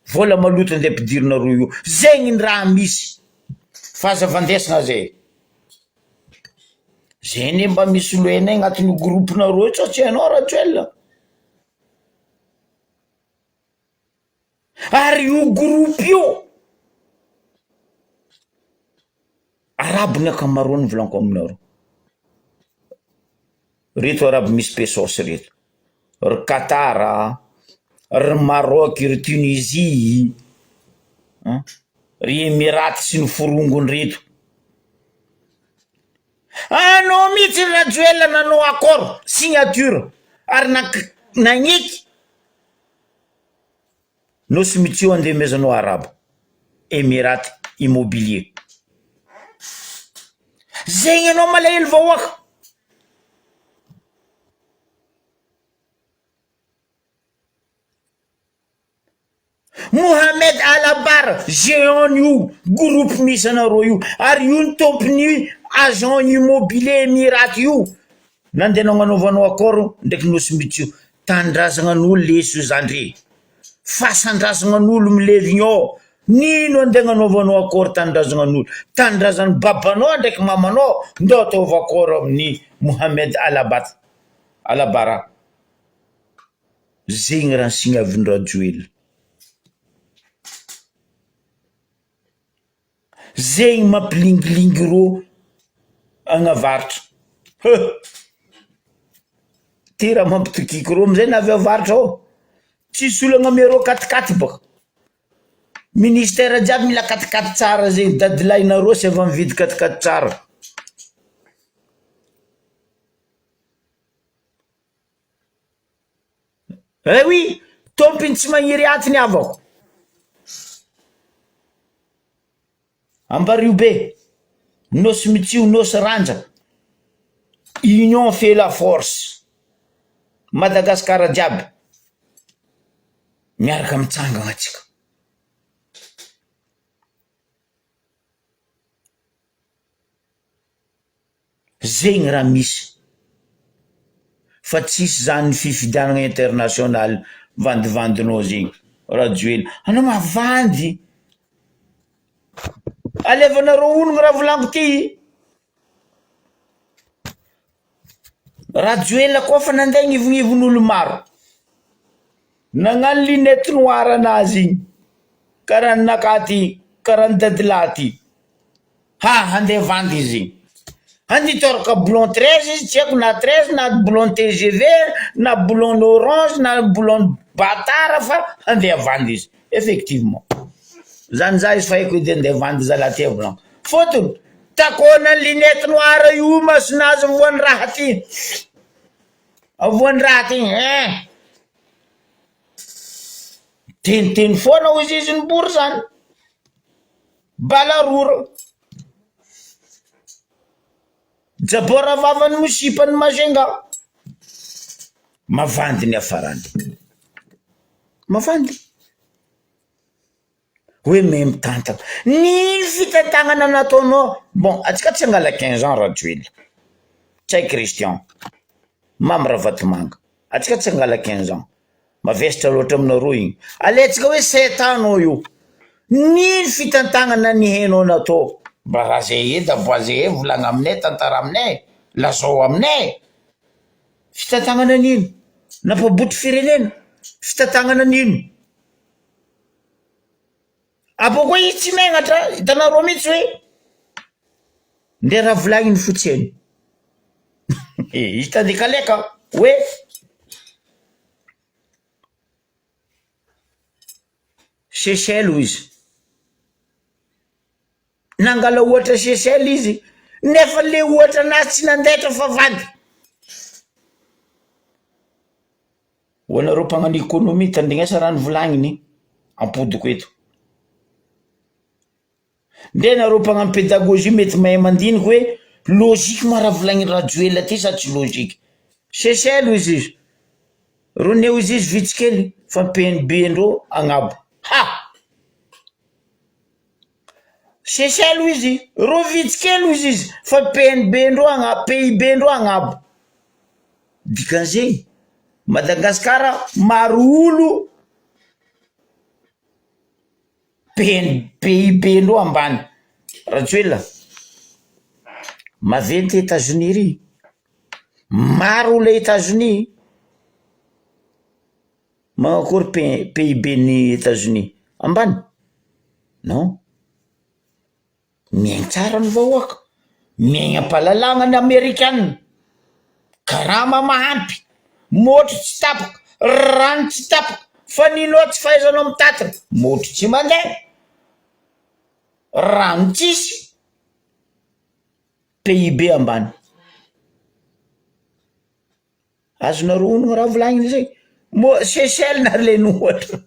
S1: Vola maloto andeha ampidirinareo io. Zegny ny raha misy. Fa aza vandesagna zay. Zay anie mba misy lohenay agnatin'io groupe nareo io sao tsy hainao Rajoelina. Ary io groupe io arabo ny ankamaroany volaniko aminareo. Reto arabo misy pesos reto, ry Qatar a, ry Maroc, ry Tunisie. An! Ry Emiraty sy ny forongony reto. Anao mihitsy ry Rajoelina nanao accord, signature, ary nak- nagneky Nosy Mitsio andemezanao arabo, Emiraty immobilier. Zegny anao malahelo vahoaka. Mohamed Alabar, géant io groupe misy anareo io ary io ny tompon'ny agent immobilier Emiraty io nandeha nagnanaovanao accord ndraiky Nosy Mitsio tanindrazagna-n'olo lesy io zandry fasan-drazagna-n'olo milevigny ao nino andeha agnanaovanao accord tanindrazagna-n'olo tanindrazan'ny babanao ndraiky mamanao ndao ataovy accord amin'ny Mohamed Alabat Alabara. Zegny raha nisignavin Rajoelina. Zegny mampilingilingy rô agnavaratra. Huh! Ty raha mampitokiky rô amizay na avy avaratra ao. Tsisy olo agnamia rô katikaty baka. Ministère jiaby mila katikaty tsara zegny, dadilahinareo sy avy mividy katikaty tsara. Eh oui, tompony tsy magniry aty ny havako. Ambario be, Nosy Mitsio, Nosy Ranja, union fait la force, Madagascar jiaby, miaraka mitsangana atsika. Zegny raha misy fa tsisy zany fifidianana international vandivandinao zegny Rajoelina anao mavandy alevanareo onogno raha volaniko ty Rajoelina koa fa nandeha agnivonivon'olo maro nagnano lunette noire anazy igny karaha ninakahy ty karaha ny dadilahy ty. Ha handeha vandy izy. Handeha hitôraka boulon 13 izy tsy haiko na 13 na boulon tgv na boulon orange na boulon batara fa handeha vandy izy. Effectivement. Zany za izy fa haiko edy handeha vandy zalahy ty volaniko. Fôtony takônany lunette noire io masonazy voan'ny raha ty. Voan'ny raha ty hein. Miteniteny foana hozy izy nibory zany. Balarora. Jabora vavany mosipany Majunga. Mavandy ny hafarany. Mavandy. Hoe me mitantana. Ny fitantanana nataonao, bon atsika tsy angala 15 ans Rajoelina, Ntsay Christian, Mamy Ravatomanga, atsika tsy angala 15 ans. Mavesatra loatra aminareo igny. Alaintsika hoe sept ans anao io. Nino fitantagnana ny hainao natao? Mba raha zay edy avoazy e, volagna aminay, tantara aminay, lazao aminay. Fitantagnana nino? Nampabotry firenena? Fitantagnana nino? Abôkô izy tsy megnatra, hitanareo mihitsy hoe ndeha raha volagniny fotsy eny. Izy tandinkaleka hoe Seychelles hoy izy. Nangala ohatra Seychelles izy nefa le ohatra anazy tsy nandaitra fa vandy. Ho anareo mpagnano économie tandrignesa raha nivolagniny ampodiko eto. Ndre nareo mpagnano pédagogie mety mahay mandiniky hoe logique ma raha volagniny Rajoelina ty sa tsy logique. Seychelles hozy izy, Rone hozy izy vitsy kely fa ny PNB ndreo agnabo. Ha! Seychelles hozy izy, reo vitsy kely hozy izy fa ny PNB ndreo agnabo, PIB ndreo agnabo. Dikan'izegny Madagasikara maro olo PN PIB ndreo ambany. Rajoelina, maventy Etazonia ry, maro olo Etazonia, manakory P- PIB ny Etazonia, ambany? Non. Miaigny tsara ny vahoaka, miaigny am-pahalalahana ny amerikana, karama mahampy, môtro tsy tapaka, rano tsy tapaka, fa ninao tsy fahaizanao mitatitra, môtro tsy mandeha. Rano tsisy, PIB ambany. Azonareo onona raha volagniny zay? Mô Seychelles nalainy ohatra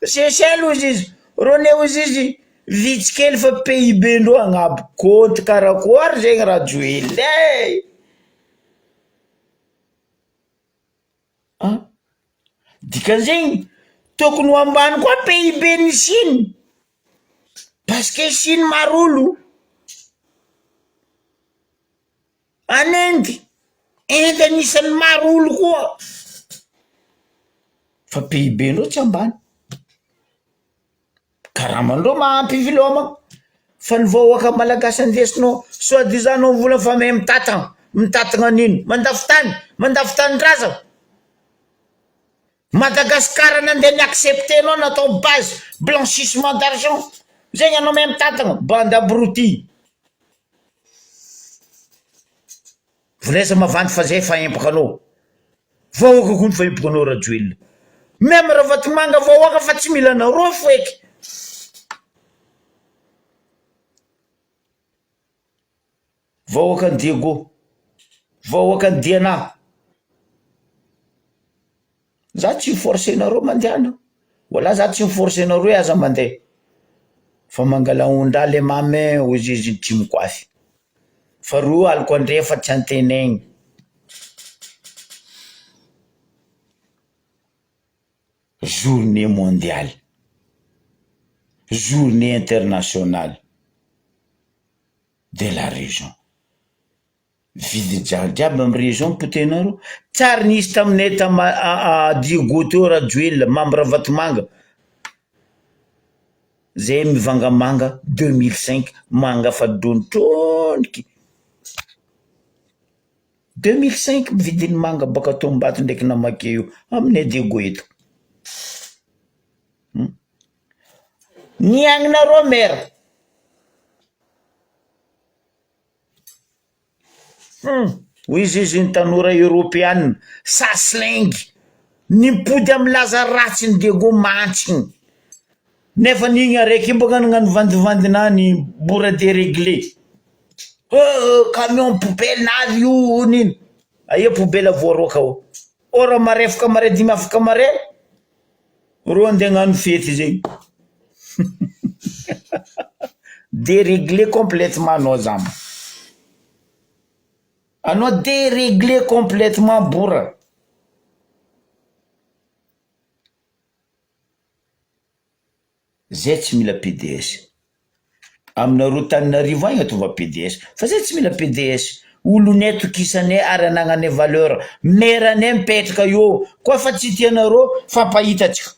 S1: Seychelles hozy izy, rô ne hozy izy vitsy kely fa PIB ndreo agnabo, kônty karakôry zegny Rajoelina e! An! Dikan'izegny tokony ho ambany koa PIB n'i Chine parce que Chine maro olo. Any Inde, Inde anisan'ny maro olo koa fa PIB ndreo tsy ambany. Karamandreo mahampy viloma fa ny vahoaka malagasy andesinao soit disant anao mivola fa mahay mitatagna, mitatagna an'ino? Mandafo tany, mandafo tanindrazana, Madagascar nandeha ni accepter anao natao base blanchissement d'argent zegny anao mahay mitatagna, bande abruti. Volaiza mavandy fa zay efa empaka anao. Vahoaka koa fa empaka anao Rajoelina. Même Ravatomanga vahoaka fa tsy mila anareo foeky. Vahoakan'i Diego, vahoakan'i Diana. Za tsy mi-forcer nareo mandehana, wala za tsy mi-forcer nareo hoe aza mandeha, fa mangala ondraha le mamy hozy izy tsy mikoafy, fa reo aloko andrefa tsy antenaigny. Journée mondiale, journée internationale de la région. Vide jiaby am région potehinareo, tsary nisy taminay tam Diego teo Rajoelina, Mamy Ravatomanga, zay mivangamanga 2005 manga fa dronidroniky, 2005 vidin'ny manga baka Toambato ndraiky Namakeo io aminay Diego eto, niagninareo maire. Hum! Hoy izy izy ny tanora eoropeana, sasling, nimpody amin'ny laza ratsin'i Diego mantsiny. Nefa ny igny araiky io bôka nagnano vandivandina ny bora deregle. Oh camion poubelle navy io nino. Aia poubelle voaroaka ao. Ora marefoka mare dimy afaka mare, reo andeha hagnano fety zegny. Deregle complètement anao zama. Anao deregle complètement bora. Zay tsy mila pds. Aminareo Tananarivo agny ataova pds fa zay tsy mila pds. Olonay tokisanay ary anagnanay valeur. Maire anay mipetraka eo koa fa tsy tianareo fampahita antsika.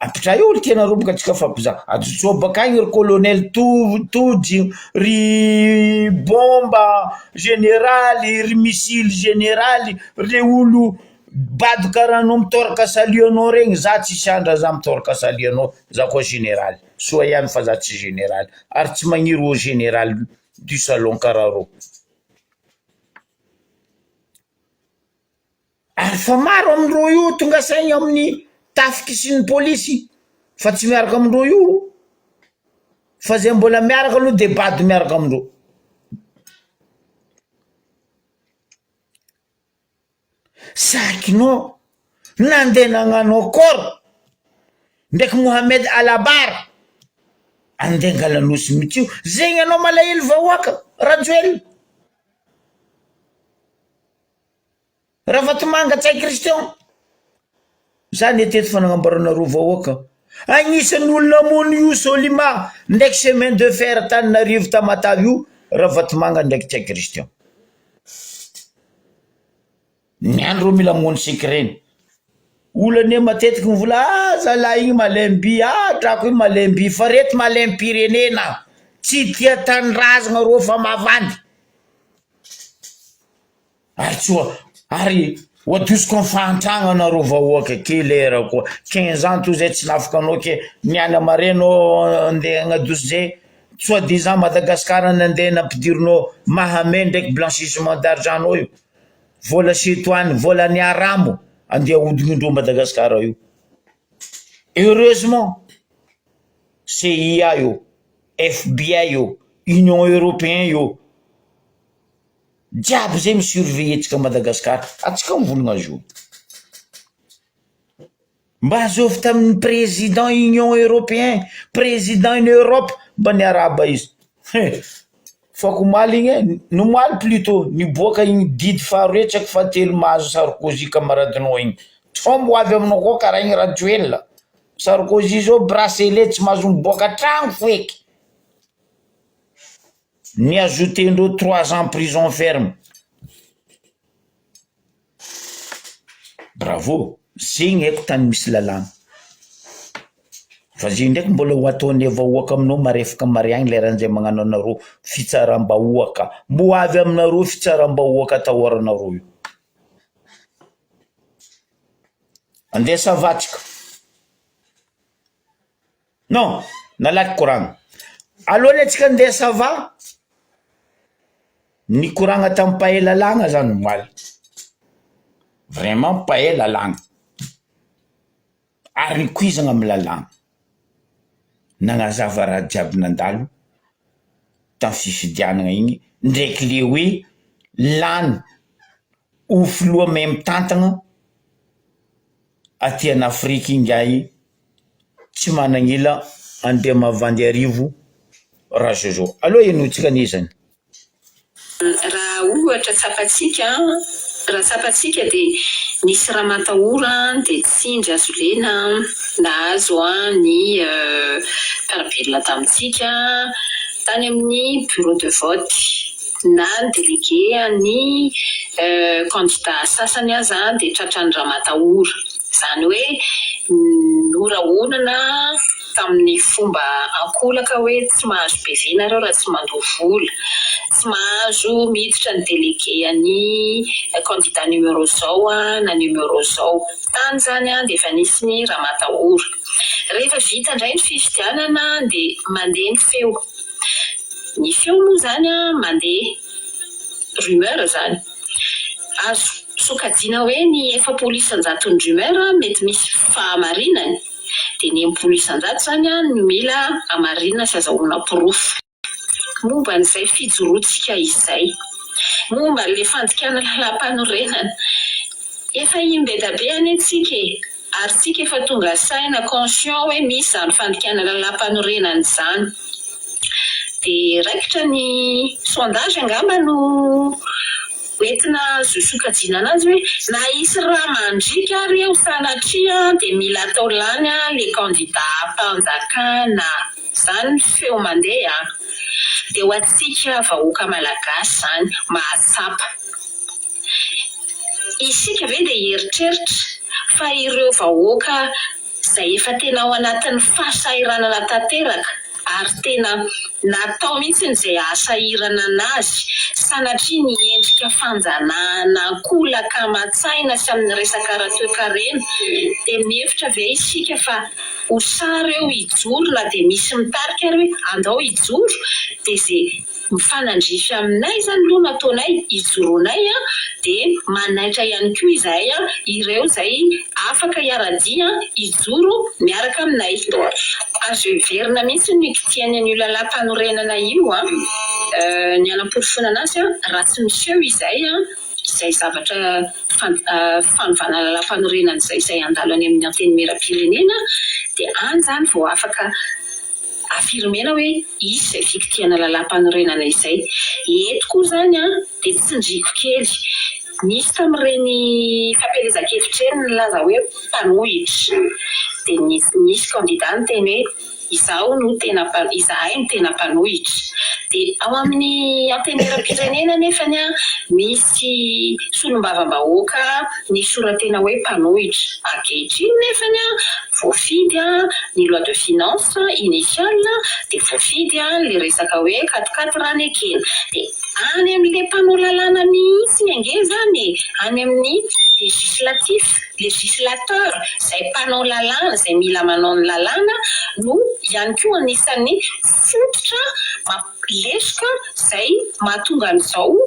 S1: Apitraha eo olo tianareo boka antsika fampizaha. Ajotsoa bakagny ry colonel Tojo, ry bomba generaly, ry missile generaly, ry olo Bado karaha anao mitôraka salut anao regny za tsisy andra za mitôraka salut anao za koa général soa ihany fa za tsy général ary tsy magniry ho général du salon karaha rô ary fa maro amindreo io tonga saigny amin'ny tafiky sy ny polisy fa tsy miaraka amindreo io fa zay mbola miaraka aloha de bado miaraka amindreo. Sakinao nandeha nagnano accord ndraiky Mohamed Alabar andeha angala nosy mitsy io zegny anao malahelo vahoaka Rajoelina Ravatomanga Ntsay Christian za ne teto fa nagnamboaranareo vahoaka agnisan'ny olona namono io Solima ndraiky chemin de fer Tananarivo Tamatave io Ravatomanga ndraiky Ntsay Christian. Ny any reo mila mamono secret-ny. Olo anie matetiky mivola ah zalahy igny malaim-by, ah drako igny malaim-by, fa reto malaim-pirenena, tsy tia tanindrazagna reo fa mavandy. Ary tsy ho ary ho adosiko am fahantragna nareo vahoaka ke lera koa, quinze ans toy zay tsy nafaka anao ke niany amare anao andeha agnadoso zay soit disant Madagascar nandeha nampidirinao Mahamay ndraiky blanchissement d'argent nao io, vola setoany vola ny aramo andeha ahodignindreo Madagascar io, heureusement. CIA io, FBI io, Union Européen io, jiaby zay mi-surveiller antsika Madagascar, antsika mivolagna azy io. Mba azovy tamin'ny président Union Européen, président ny Europe mba niarahaba izy. He! Fako omaly igny e, ny omaly plutôt, niboaka igny didy faharoe tsy haiko fahatelo mahazo Sarkozy camaradinao igny. Tsômbo ho avy aminao koa karaha igny Rajoelina. Sarkozy zao bracelet tsy mahazo miboaka tragno foeky. Ny ajoutendreo 3 ans prison ferme. Bravo, zegny haiko tany misy lalàna. Fa zegny ndraiky mbola ho ataonay vahoaka aminao marefaka mariagny leran'izay magnano anareo fitsaram-bahoaka. Mbo ho avy aminareo fitsaram-bahoaka atahoranareo io. Andeha savatsika. Non, nalaky koragna. Alohany antsika andeha sava, nikoragna tamin'ny mpahay lalàgna zany omaly. Vraiment mpahay lalàgna. Ary nikoizana amy lalàgna. Nagnazava raha jiaby nandalo tamy fifidianana igny ndraiky le hoe lany ho filoha mahay mitantana aty an'Afrique ingahy tsy managnila Andriamavandiarivo Rajojo. Aloha henointsika anie zany.
S2: Raha ohatra tsapantsika, raha tsapantsika dia nisy ramatahora dia tsindry hazolena nahazo ny mpiara-belona tamintsika tany amin'ny bureau de vote na ny délégué ny candidat sasany aza dia tratran'ny ramatahora. Izany hoe norahonana tamin'ny fomba ankolaka hoe tsy mahazo PV nareo raha tsy mandoa vola, tsy mahazo miditra ny délégué an'ny candidat numéro zao na numéro zao. Tany izany dia efa nisy ny ramatahora. Rehefa vita indray ny fifidianana dia mandeha ny feo. Ny feo moa izany mandeha rumeur izany. Azo sokajiana hoe ny 40 isan-jaton'ny rumeur mety misy fahamarinany dia ny 60 isan-jato izany no mila hamarinina sy azahoana porofo. Momba an'izay fijoroantsika izay, momba ilay fandikana lalàm-panorenana, efa im-be anie tsika e, ary tsika efa tonga saina conscient hoe misy izany fandikana lalàm-panorenana izany. Dia raikitra ny sondage angamba no hoentina azo sokajiana anazy hoe na hisy raha mandriaka ary eo sanatria dia mila atao lany ilay candidat mpanjakana. Izany ny feo mandeha dia ho antsika vahoaka malagasy izany mahatsapa. Isika ve dia hieritreritra fa ireo vahoaka izay efa tena ao anatin'ny fahasahiranana tanteraka ary tena natao mihitsy izay hahasahirana anazy sanatria ny endrika fanjanahana ankolaka aman-tsaina sy amin'ny resaka ara-toekarena dia mihevitra ve isika fa ho sahy ireo hijoro na dia misy mitarika ary hoe andao hijoro dia izay mifanandrify aminay izany aloha no ataonay hijoroanay dia manaitra ihany koa izahay ireo izay afaka hiara-dia hijoro miaraka aminay. Azo heverina mihitsy ny hikitihany an'io lalàm-panorenana io ny hanaporofoana anazy raha tsy miseho izay izay zavatra fanovana lalàm-panorenana izay izay handalo any amin'ny antenimieram-pirenena dia any izany vao afaka affirmena hoe hisy izay fikitihana lalàm-panorenana izay. Eto koa izany dia tsindriako kely. Nisy tamin'ireny fampielezan-kevitra ireny nilaza hoe mpanohitra. Dia nisy kandida niteny hoe izaho no tena izahay no tena mpanohitra. Dia ao amin'ny antenimieram-pirenena nefany misy solombavambahoaka nisoratena hoe mpanohitra. Ankehitriny nefany voafidy ny loi de finance initiale dia voafidy ilay resaka hoe quatre-quatre raha nekena. Dia any amin'ilay mpanao lalàna mihitsy ange izany e, any amin'ny législatif, législateur izay mpanao lalàna, izay mila manao ny lalàna no ihany koa anisan'ny fototra mampilesoka izay mahatonga an'izao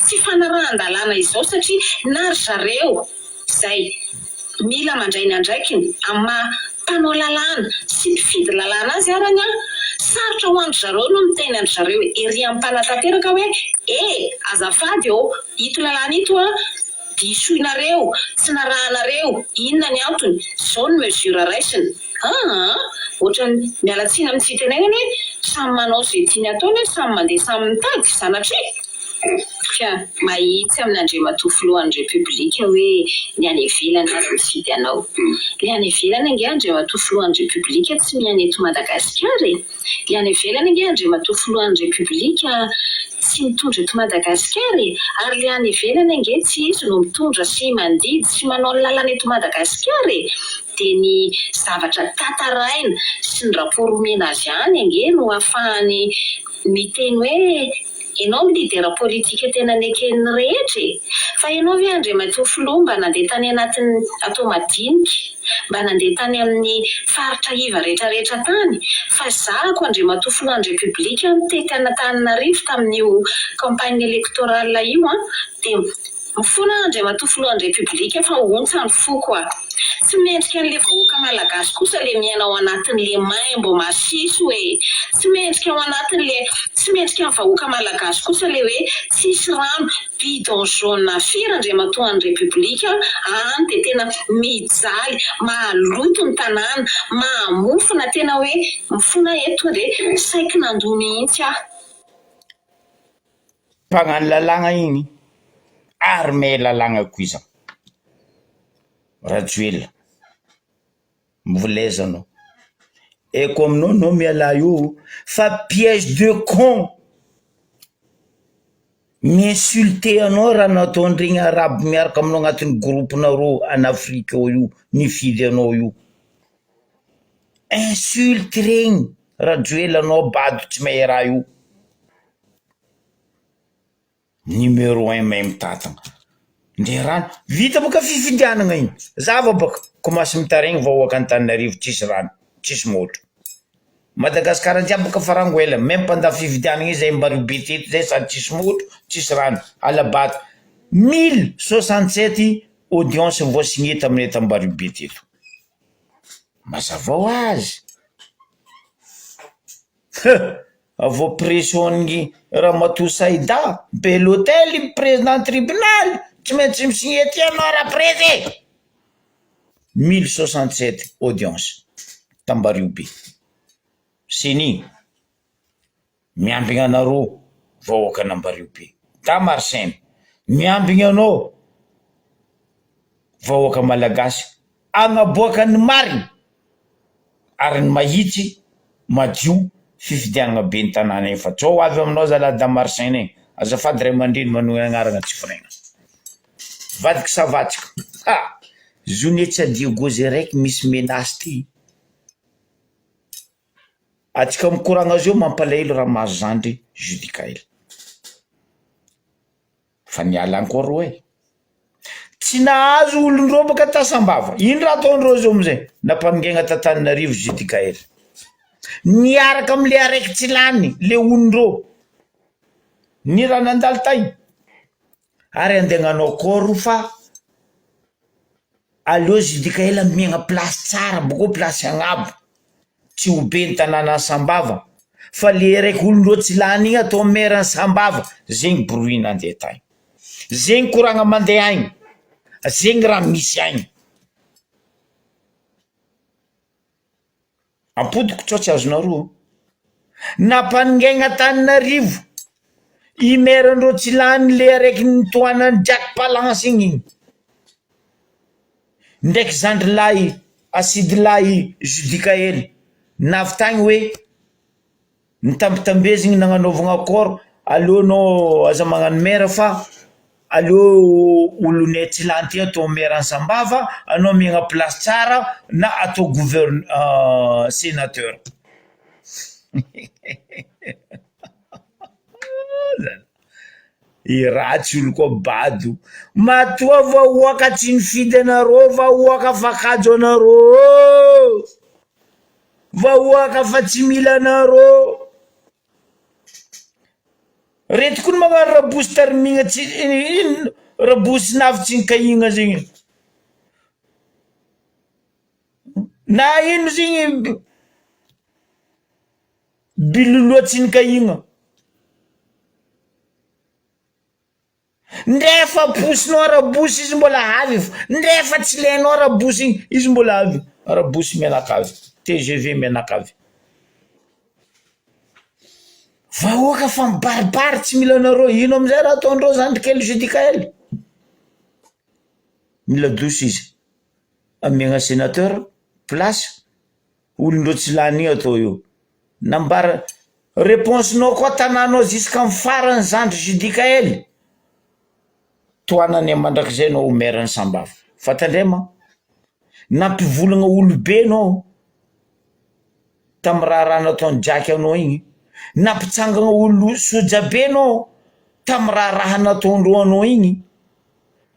S2: tsy fanarahan-dalàna izao satria na ry zareo izay mila mandray ny andraikiny amin'ny maha. mpanao lalàna sy mpifidy lalàna azy arany an, sarotra ho an-dry zareo no miteny an-dry zareo ery amin'ny mpanatanteraka hoe e! azafady ô, ito lalàna ito an, disoinareo, tsy narahanareo, inona ny antony, izao ny mesure raisina. Aa! Ohatran'ny, miala tsiny amin'ny fitenenana e, samy manao izay tiany atao anie, samy mandeha samy mitady, sanatria! Ka mahitsy amin' Andriamatoa Filohan'ny Repoblika hoe ny any ivelany aza mifidy anao. Ny any ivelany ange Andriamatoa Filohan'ny Repoblika tsy miaina eto Madagasikara e! Ny any ivelany ange Andriamatoa Filohan'ny Repoblika tsy mitondra eto Madagasikara e! Ary le any ivelany ange tsy izy no mitondra sy mandidy sy manao ny lalana eto Madagasikara e! Dia ny zavatra tantaraina sy ny rapport omena azy any ange no ahafahany miteny hoe Ianao no leader politika tena neken'ny rehetra e! Fa ianao ve Andriamatoa Filoha mba nandeha tany anatin'ny atao madinika, mba nandeha tany amin'ny faritra iva rehetra rehetra tany? Fa zahako Andriamatoa Filohan'ny Repoblika nitety an'Antananarivo tamin'io campagne électorale io an, dia Mifona aho Andriamatoa Filohan'ny Repoblika fa ontsa ny foko a! Tsy mendrika an'le vahoaka Malagasy kosa le miaina ao anatin'le maimbo masiso e! Tsy mendrika ao anatin'le, tsy mendrika ny vahoaka Malagasy kosa le hoe tsisy rano, bidon jaune firy Andriamatoa an'ny Repoblika any dia tena mijaly, mahaloto ny tanàna, mahamofona, tena hoe mifona aho eto tonga dia saiky nandoa mihitsy aho.
S1: Mpagnano lalàgna igny ary mahay lalàgna koa iza Rajoelina mvoleza anao eko aminao anao mialà io fa piège de con mi-insulter anao raha nataondregny arabo miaraka aminao agnatin'ny groupe-nareo en Afrique ao io nifidy anao io insulte regny Rajoelina anao bado tsy mahay raha io. Numéro un mahay mitantana. Nde rano, vita boka fifidianagna igny, zava baka, commence mitaregny vahoaka Antananarivo tsisy rano, tsisy môtro. Madagascar jiaby boka farangoela, même pendant fifidianagna igny zay mba be teto zay sady tsisy môtro, tsisy rano, hala-bato. 1067 audience voasigné taminay tambarivo be teto. Mazava ho azy. Huh! Vao pression-n'ny ramatoa Saida, bel hotel, président tribunal, tsy maintsy mi-signer aty anao raprezy e! 1067 audience tambario be. Ceni, miambigna anareo vahoakan'Ambario be. Dama Arsène, miambigna anao vahoaka malagasy agnaboaka ny marigny ary ny mahitsy madio fifidianagna ben'ny tanàna efa tsao ho avy aminao zalahy Dama Arsène e, azafady ray aman-dreny manohy agnarana tsy foregna vadiky savatsika ha! Zone tsy a Diego zay raiky misy menace ty, atsika mikoragna azy io mampalahelo raha mahazo zandry Judicaël. Fa niala any koa rô e! Tsy nahazo olon-drô baka ta Sambava. Ino raha ataon-drô zao amizay? Nampanongaigna ta Tananarivo Judicaël. Niaraka amle araiky tsy lany le olon-drô. Ny raha nandalo tay. Ary andeha agnano accord fa aleo Judicaël amiagna place tsara bôkô place agnabo. Tsy ho be ny tanànan'i Sambava fa le raiky olon-droa tsy lany igny atao maire an'i Sambava, zegny bruit nandeha tagny, zegny koragna mandeha agny, zegny raha misy agny. Ampodiko tsao tsy azonareo, nampanongaigna Antananarivo i maire ndreo tsy lany le araiky nitohanan'i Jack Palance igny igny. Ndraiky zandry lahy Asidy lahy Judicaël navy tagny hoe nitambitambezigny nagnanaovagna accord aleo anao aza magnano maire fa aleo olonay tsy lany ty atao maire any Sambava anao amiagna place tsara na atao gouverne sénateur. I ratsy olo koa bado. Matoa vahoaka tsy nifidy anareo vahoaka fa kajo anareo ô! Vahoaka fa tsy mila anareo. Reto koa ny magnano rabosy tarimigna tsy ino rabosy navy tsy nikahigna zegny. Na ino zegny biloloha tsy nikahigna. Ndrefa posinao rabosy izy mbola avy fo, ndrefa tsy ilainao rabosy igny izy mbola avy, rabosy mianakavy, tgv mianakavy. Vahoaka fa mibaribary tsy mila anareo, ino amizay raha ataondreo zandry kely JDKL? Mila douce izy, amiagna sénateur place. Olondreo tsy lany io atao io. Nambara réponse nao koa tananao jusqu'am farany zandry JDKL. Tohanany mandrakizay nao ho maire ny Sambava. Fa tandrema, nampivolagna olobe nao tam raharaha nataony Jacky anao igny, nampitsangagna olo sojabe nao tam raharaha nataondreo anao igny.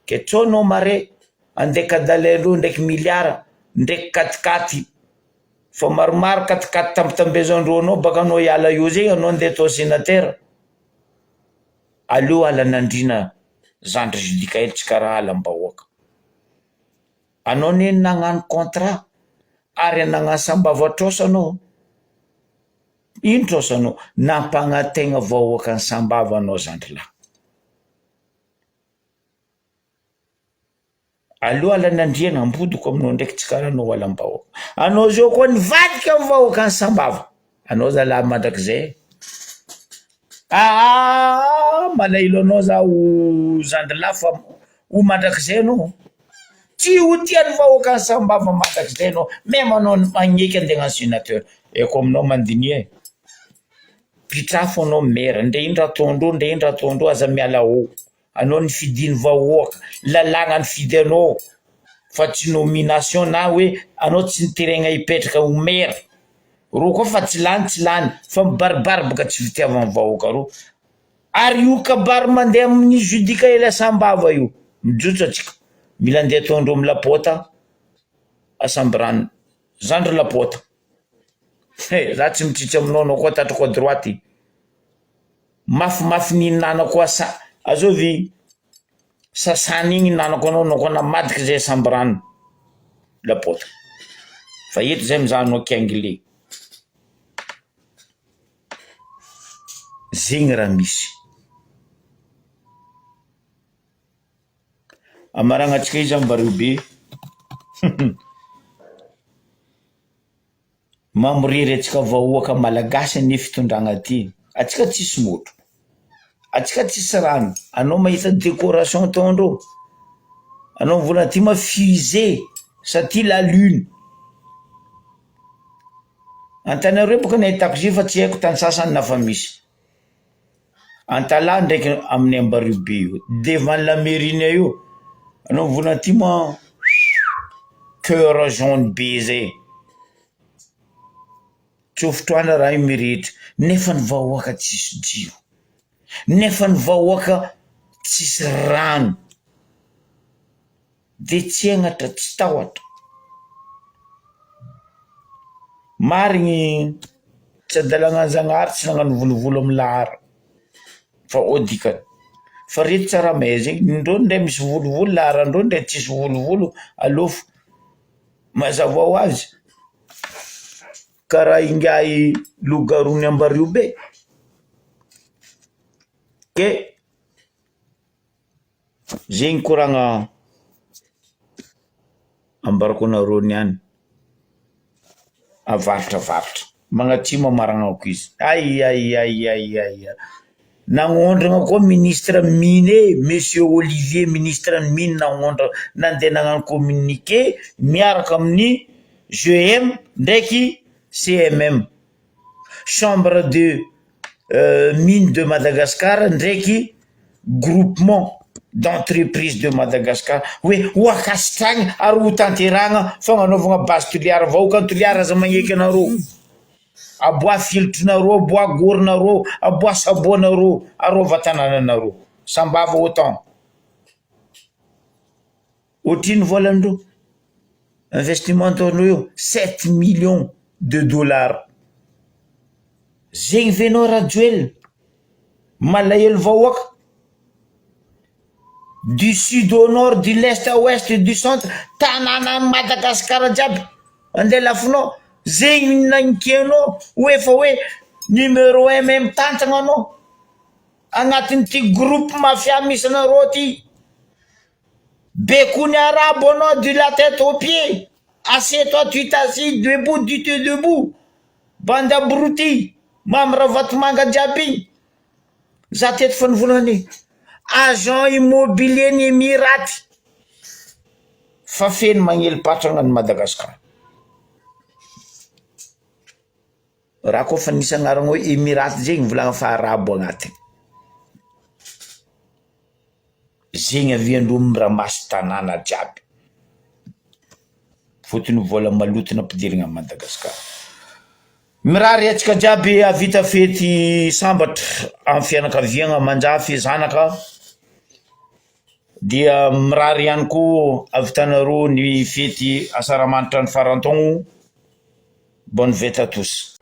S1: Ke tsao nao mare Andeha kadalain-dreo ndraiky miliara ndraiky katikaty fa maromaro katikaty tambitambezan-dreo anao baka anao hiala eo zay anao andeha atao senatera, aleo alan'andriana zandry Judicaël tsy karaha alam-bahoaka. Anao anie nagnano contrat ary nagnano sambava trosa anao, ino trosanao? Nampagnategna vahoakan'i Sambava anao zandry lahy. Aleo alan'Andriana ambodiko aminao ndraiky tsy karaha anao alam-bahoaka. Anao zao koa nivadika amin'ny vahoakan'i Sambava. Anao zalahy mandrakizay e. Aa malahelo anao zaho zandrilahy fa ho mandrakizay anao. Tsy ho tian'ny vahoakan'i Sambava mandrakizay anao même anao magneky andeha hagnano sénateur. Eko aminao mandiniha e. Mpitrafo anao maire, ndre ino raha ataondreo ndre ino raha ataondreo aza miala ao. Anao nifidin'ny vahoaka, lalàgna nifidy anao fa tsy nomination na hoe anao tsy niteregna hipetraka ho maire, reo koa fa tsy lany tsy lany fa mibaribary boka tsy fitiavan'ny vahoaka reo, ary io kabary mandeha amin'ny Judicaël Sambava io, mijotso atsika, mila andeha ataondreo amy lapote asamby zandry lapote, he za tsy mitsitsy aminao anao koa tatrako à droite. Mafimafy nihinanako asa azovy sasany igny nihinanako anao anao koa namadiky zay samby rano lapote fa eto zay mizaha anao kiangile zegny raha misy amaragnantsika izy ambareo be. Mamorery antsika vahoaka malagasy anie fitondragna ty, antsika tsisy motro, antsika tsisy rano, anao mahita decoration ataondreo, anao mivolagna ty ma fusée sa ty la lune, antananarivo boka nahitako izy io fa tsy haiko tany sasany na fa misy. Antalaha ndraiky amin'ny Ambario be io, devant la mairie-nay io, anao mivolagna ty moa coeur jaune be zay, tsofotroana raha io mirehitra, nefa ny vahoaka tsisy jiro, nefa ny vahoaka tsisy rano, de tsy henatra tsy tahotra. Marigny tsy adalagna Zagnahary tsy nagnano volovolo amy lahara fa ao dikany, fa reto tsara mahay zegny, ndreo ndray misy volovolo laharandreo ndray tsisy volovolo aleo fo mazava ho azy karaha ingahy loup-garou-n'ny Ambario be ke. Zegny koragna ambarako anareo niany, avaratra avaratra, magnatsimo amaragnako izy, ay ay ay ay ay, nagnondragna koa ministre mine e, monsieur Olivier ministre ny mine nagnondrana nandeha nagnano communiqué miaraka amin'ny GM ndraiky CMM, chambre de mine de Madagascar ndraiky groupement d'entreprise de Madagascar hoe ho ankasitrahina ary ho tanterahina fagnanaovagna base Toliara vahoakan'i Toliara aza magneky anareo aboahy filtronareo aboahy gôrinareo aboahy saboanareo arova tanànanareo sambava autant. Ohatrino volan-dreo? Investissement ataondreo io sept millions de dollars. Zegny ve nao Rajoelina? Malahelo vahoaka? Du sud au nord, du l'est à ouest, du centre, tanànan'i Madagasikara jiaby. Andeha lafinao zegny nagnikeanao hoe efa hoe numéro un mahay mitantagna anao agnatin'ity groupe mafia misy anareo ty. Bekony arabo anao de la tête aux pieds. Assieds-toi tu t'assis debout tu te debout. Bande abruti. Mamy Ravatomanga jiaby igny. Za teto fa nivolagna an'igny. Agent immobilier ny Emiraty. Fa feno magnely patrana any Madagascar. Raha koa fa nisy agnarana hoe Emiraty zegny volagna fa arabo agnatiny. Zegny aviandreo miramasy tanàna jiaby. Fotony vola maloto nampidirigna an'i Madagasikara. Mirary antsika jiaby hahavita fety sambatra amin'ny fianakaviagna manjafy zanaka dia mirary ihany koa havitanareo ny fety asaramanitra ny farantaogno. Bonne fête à tous.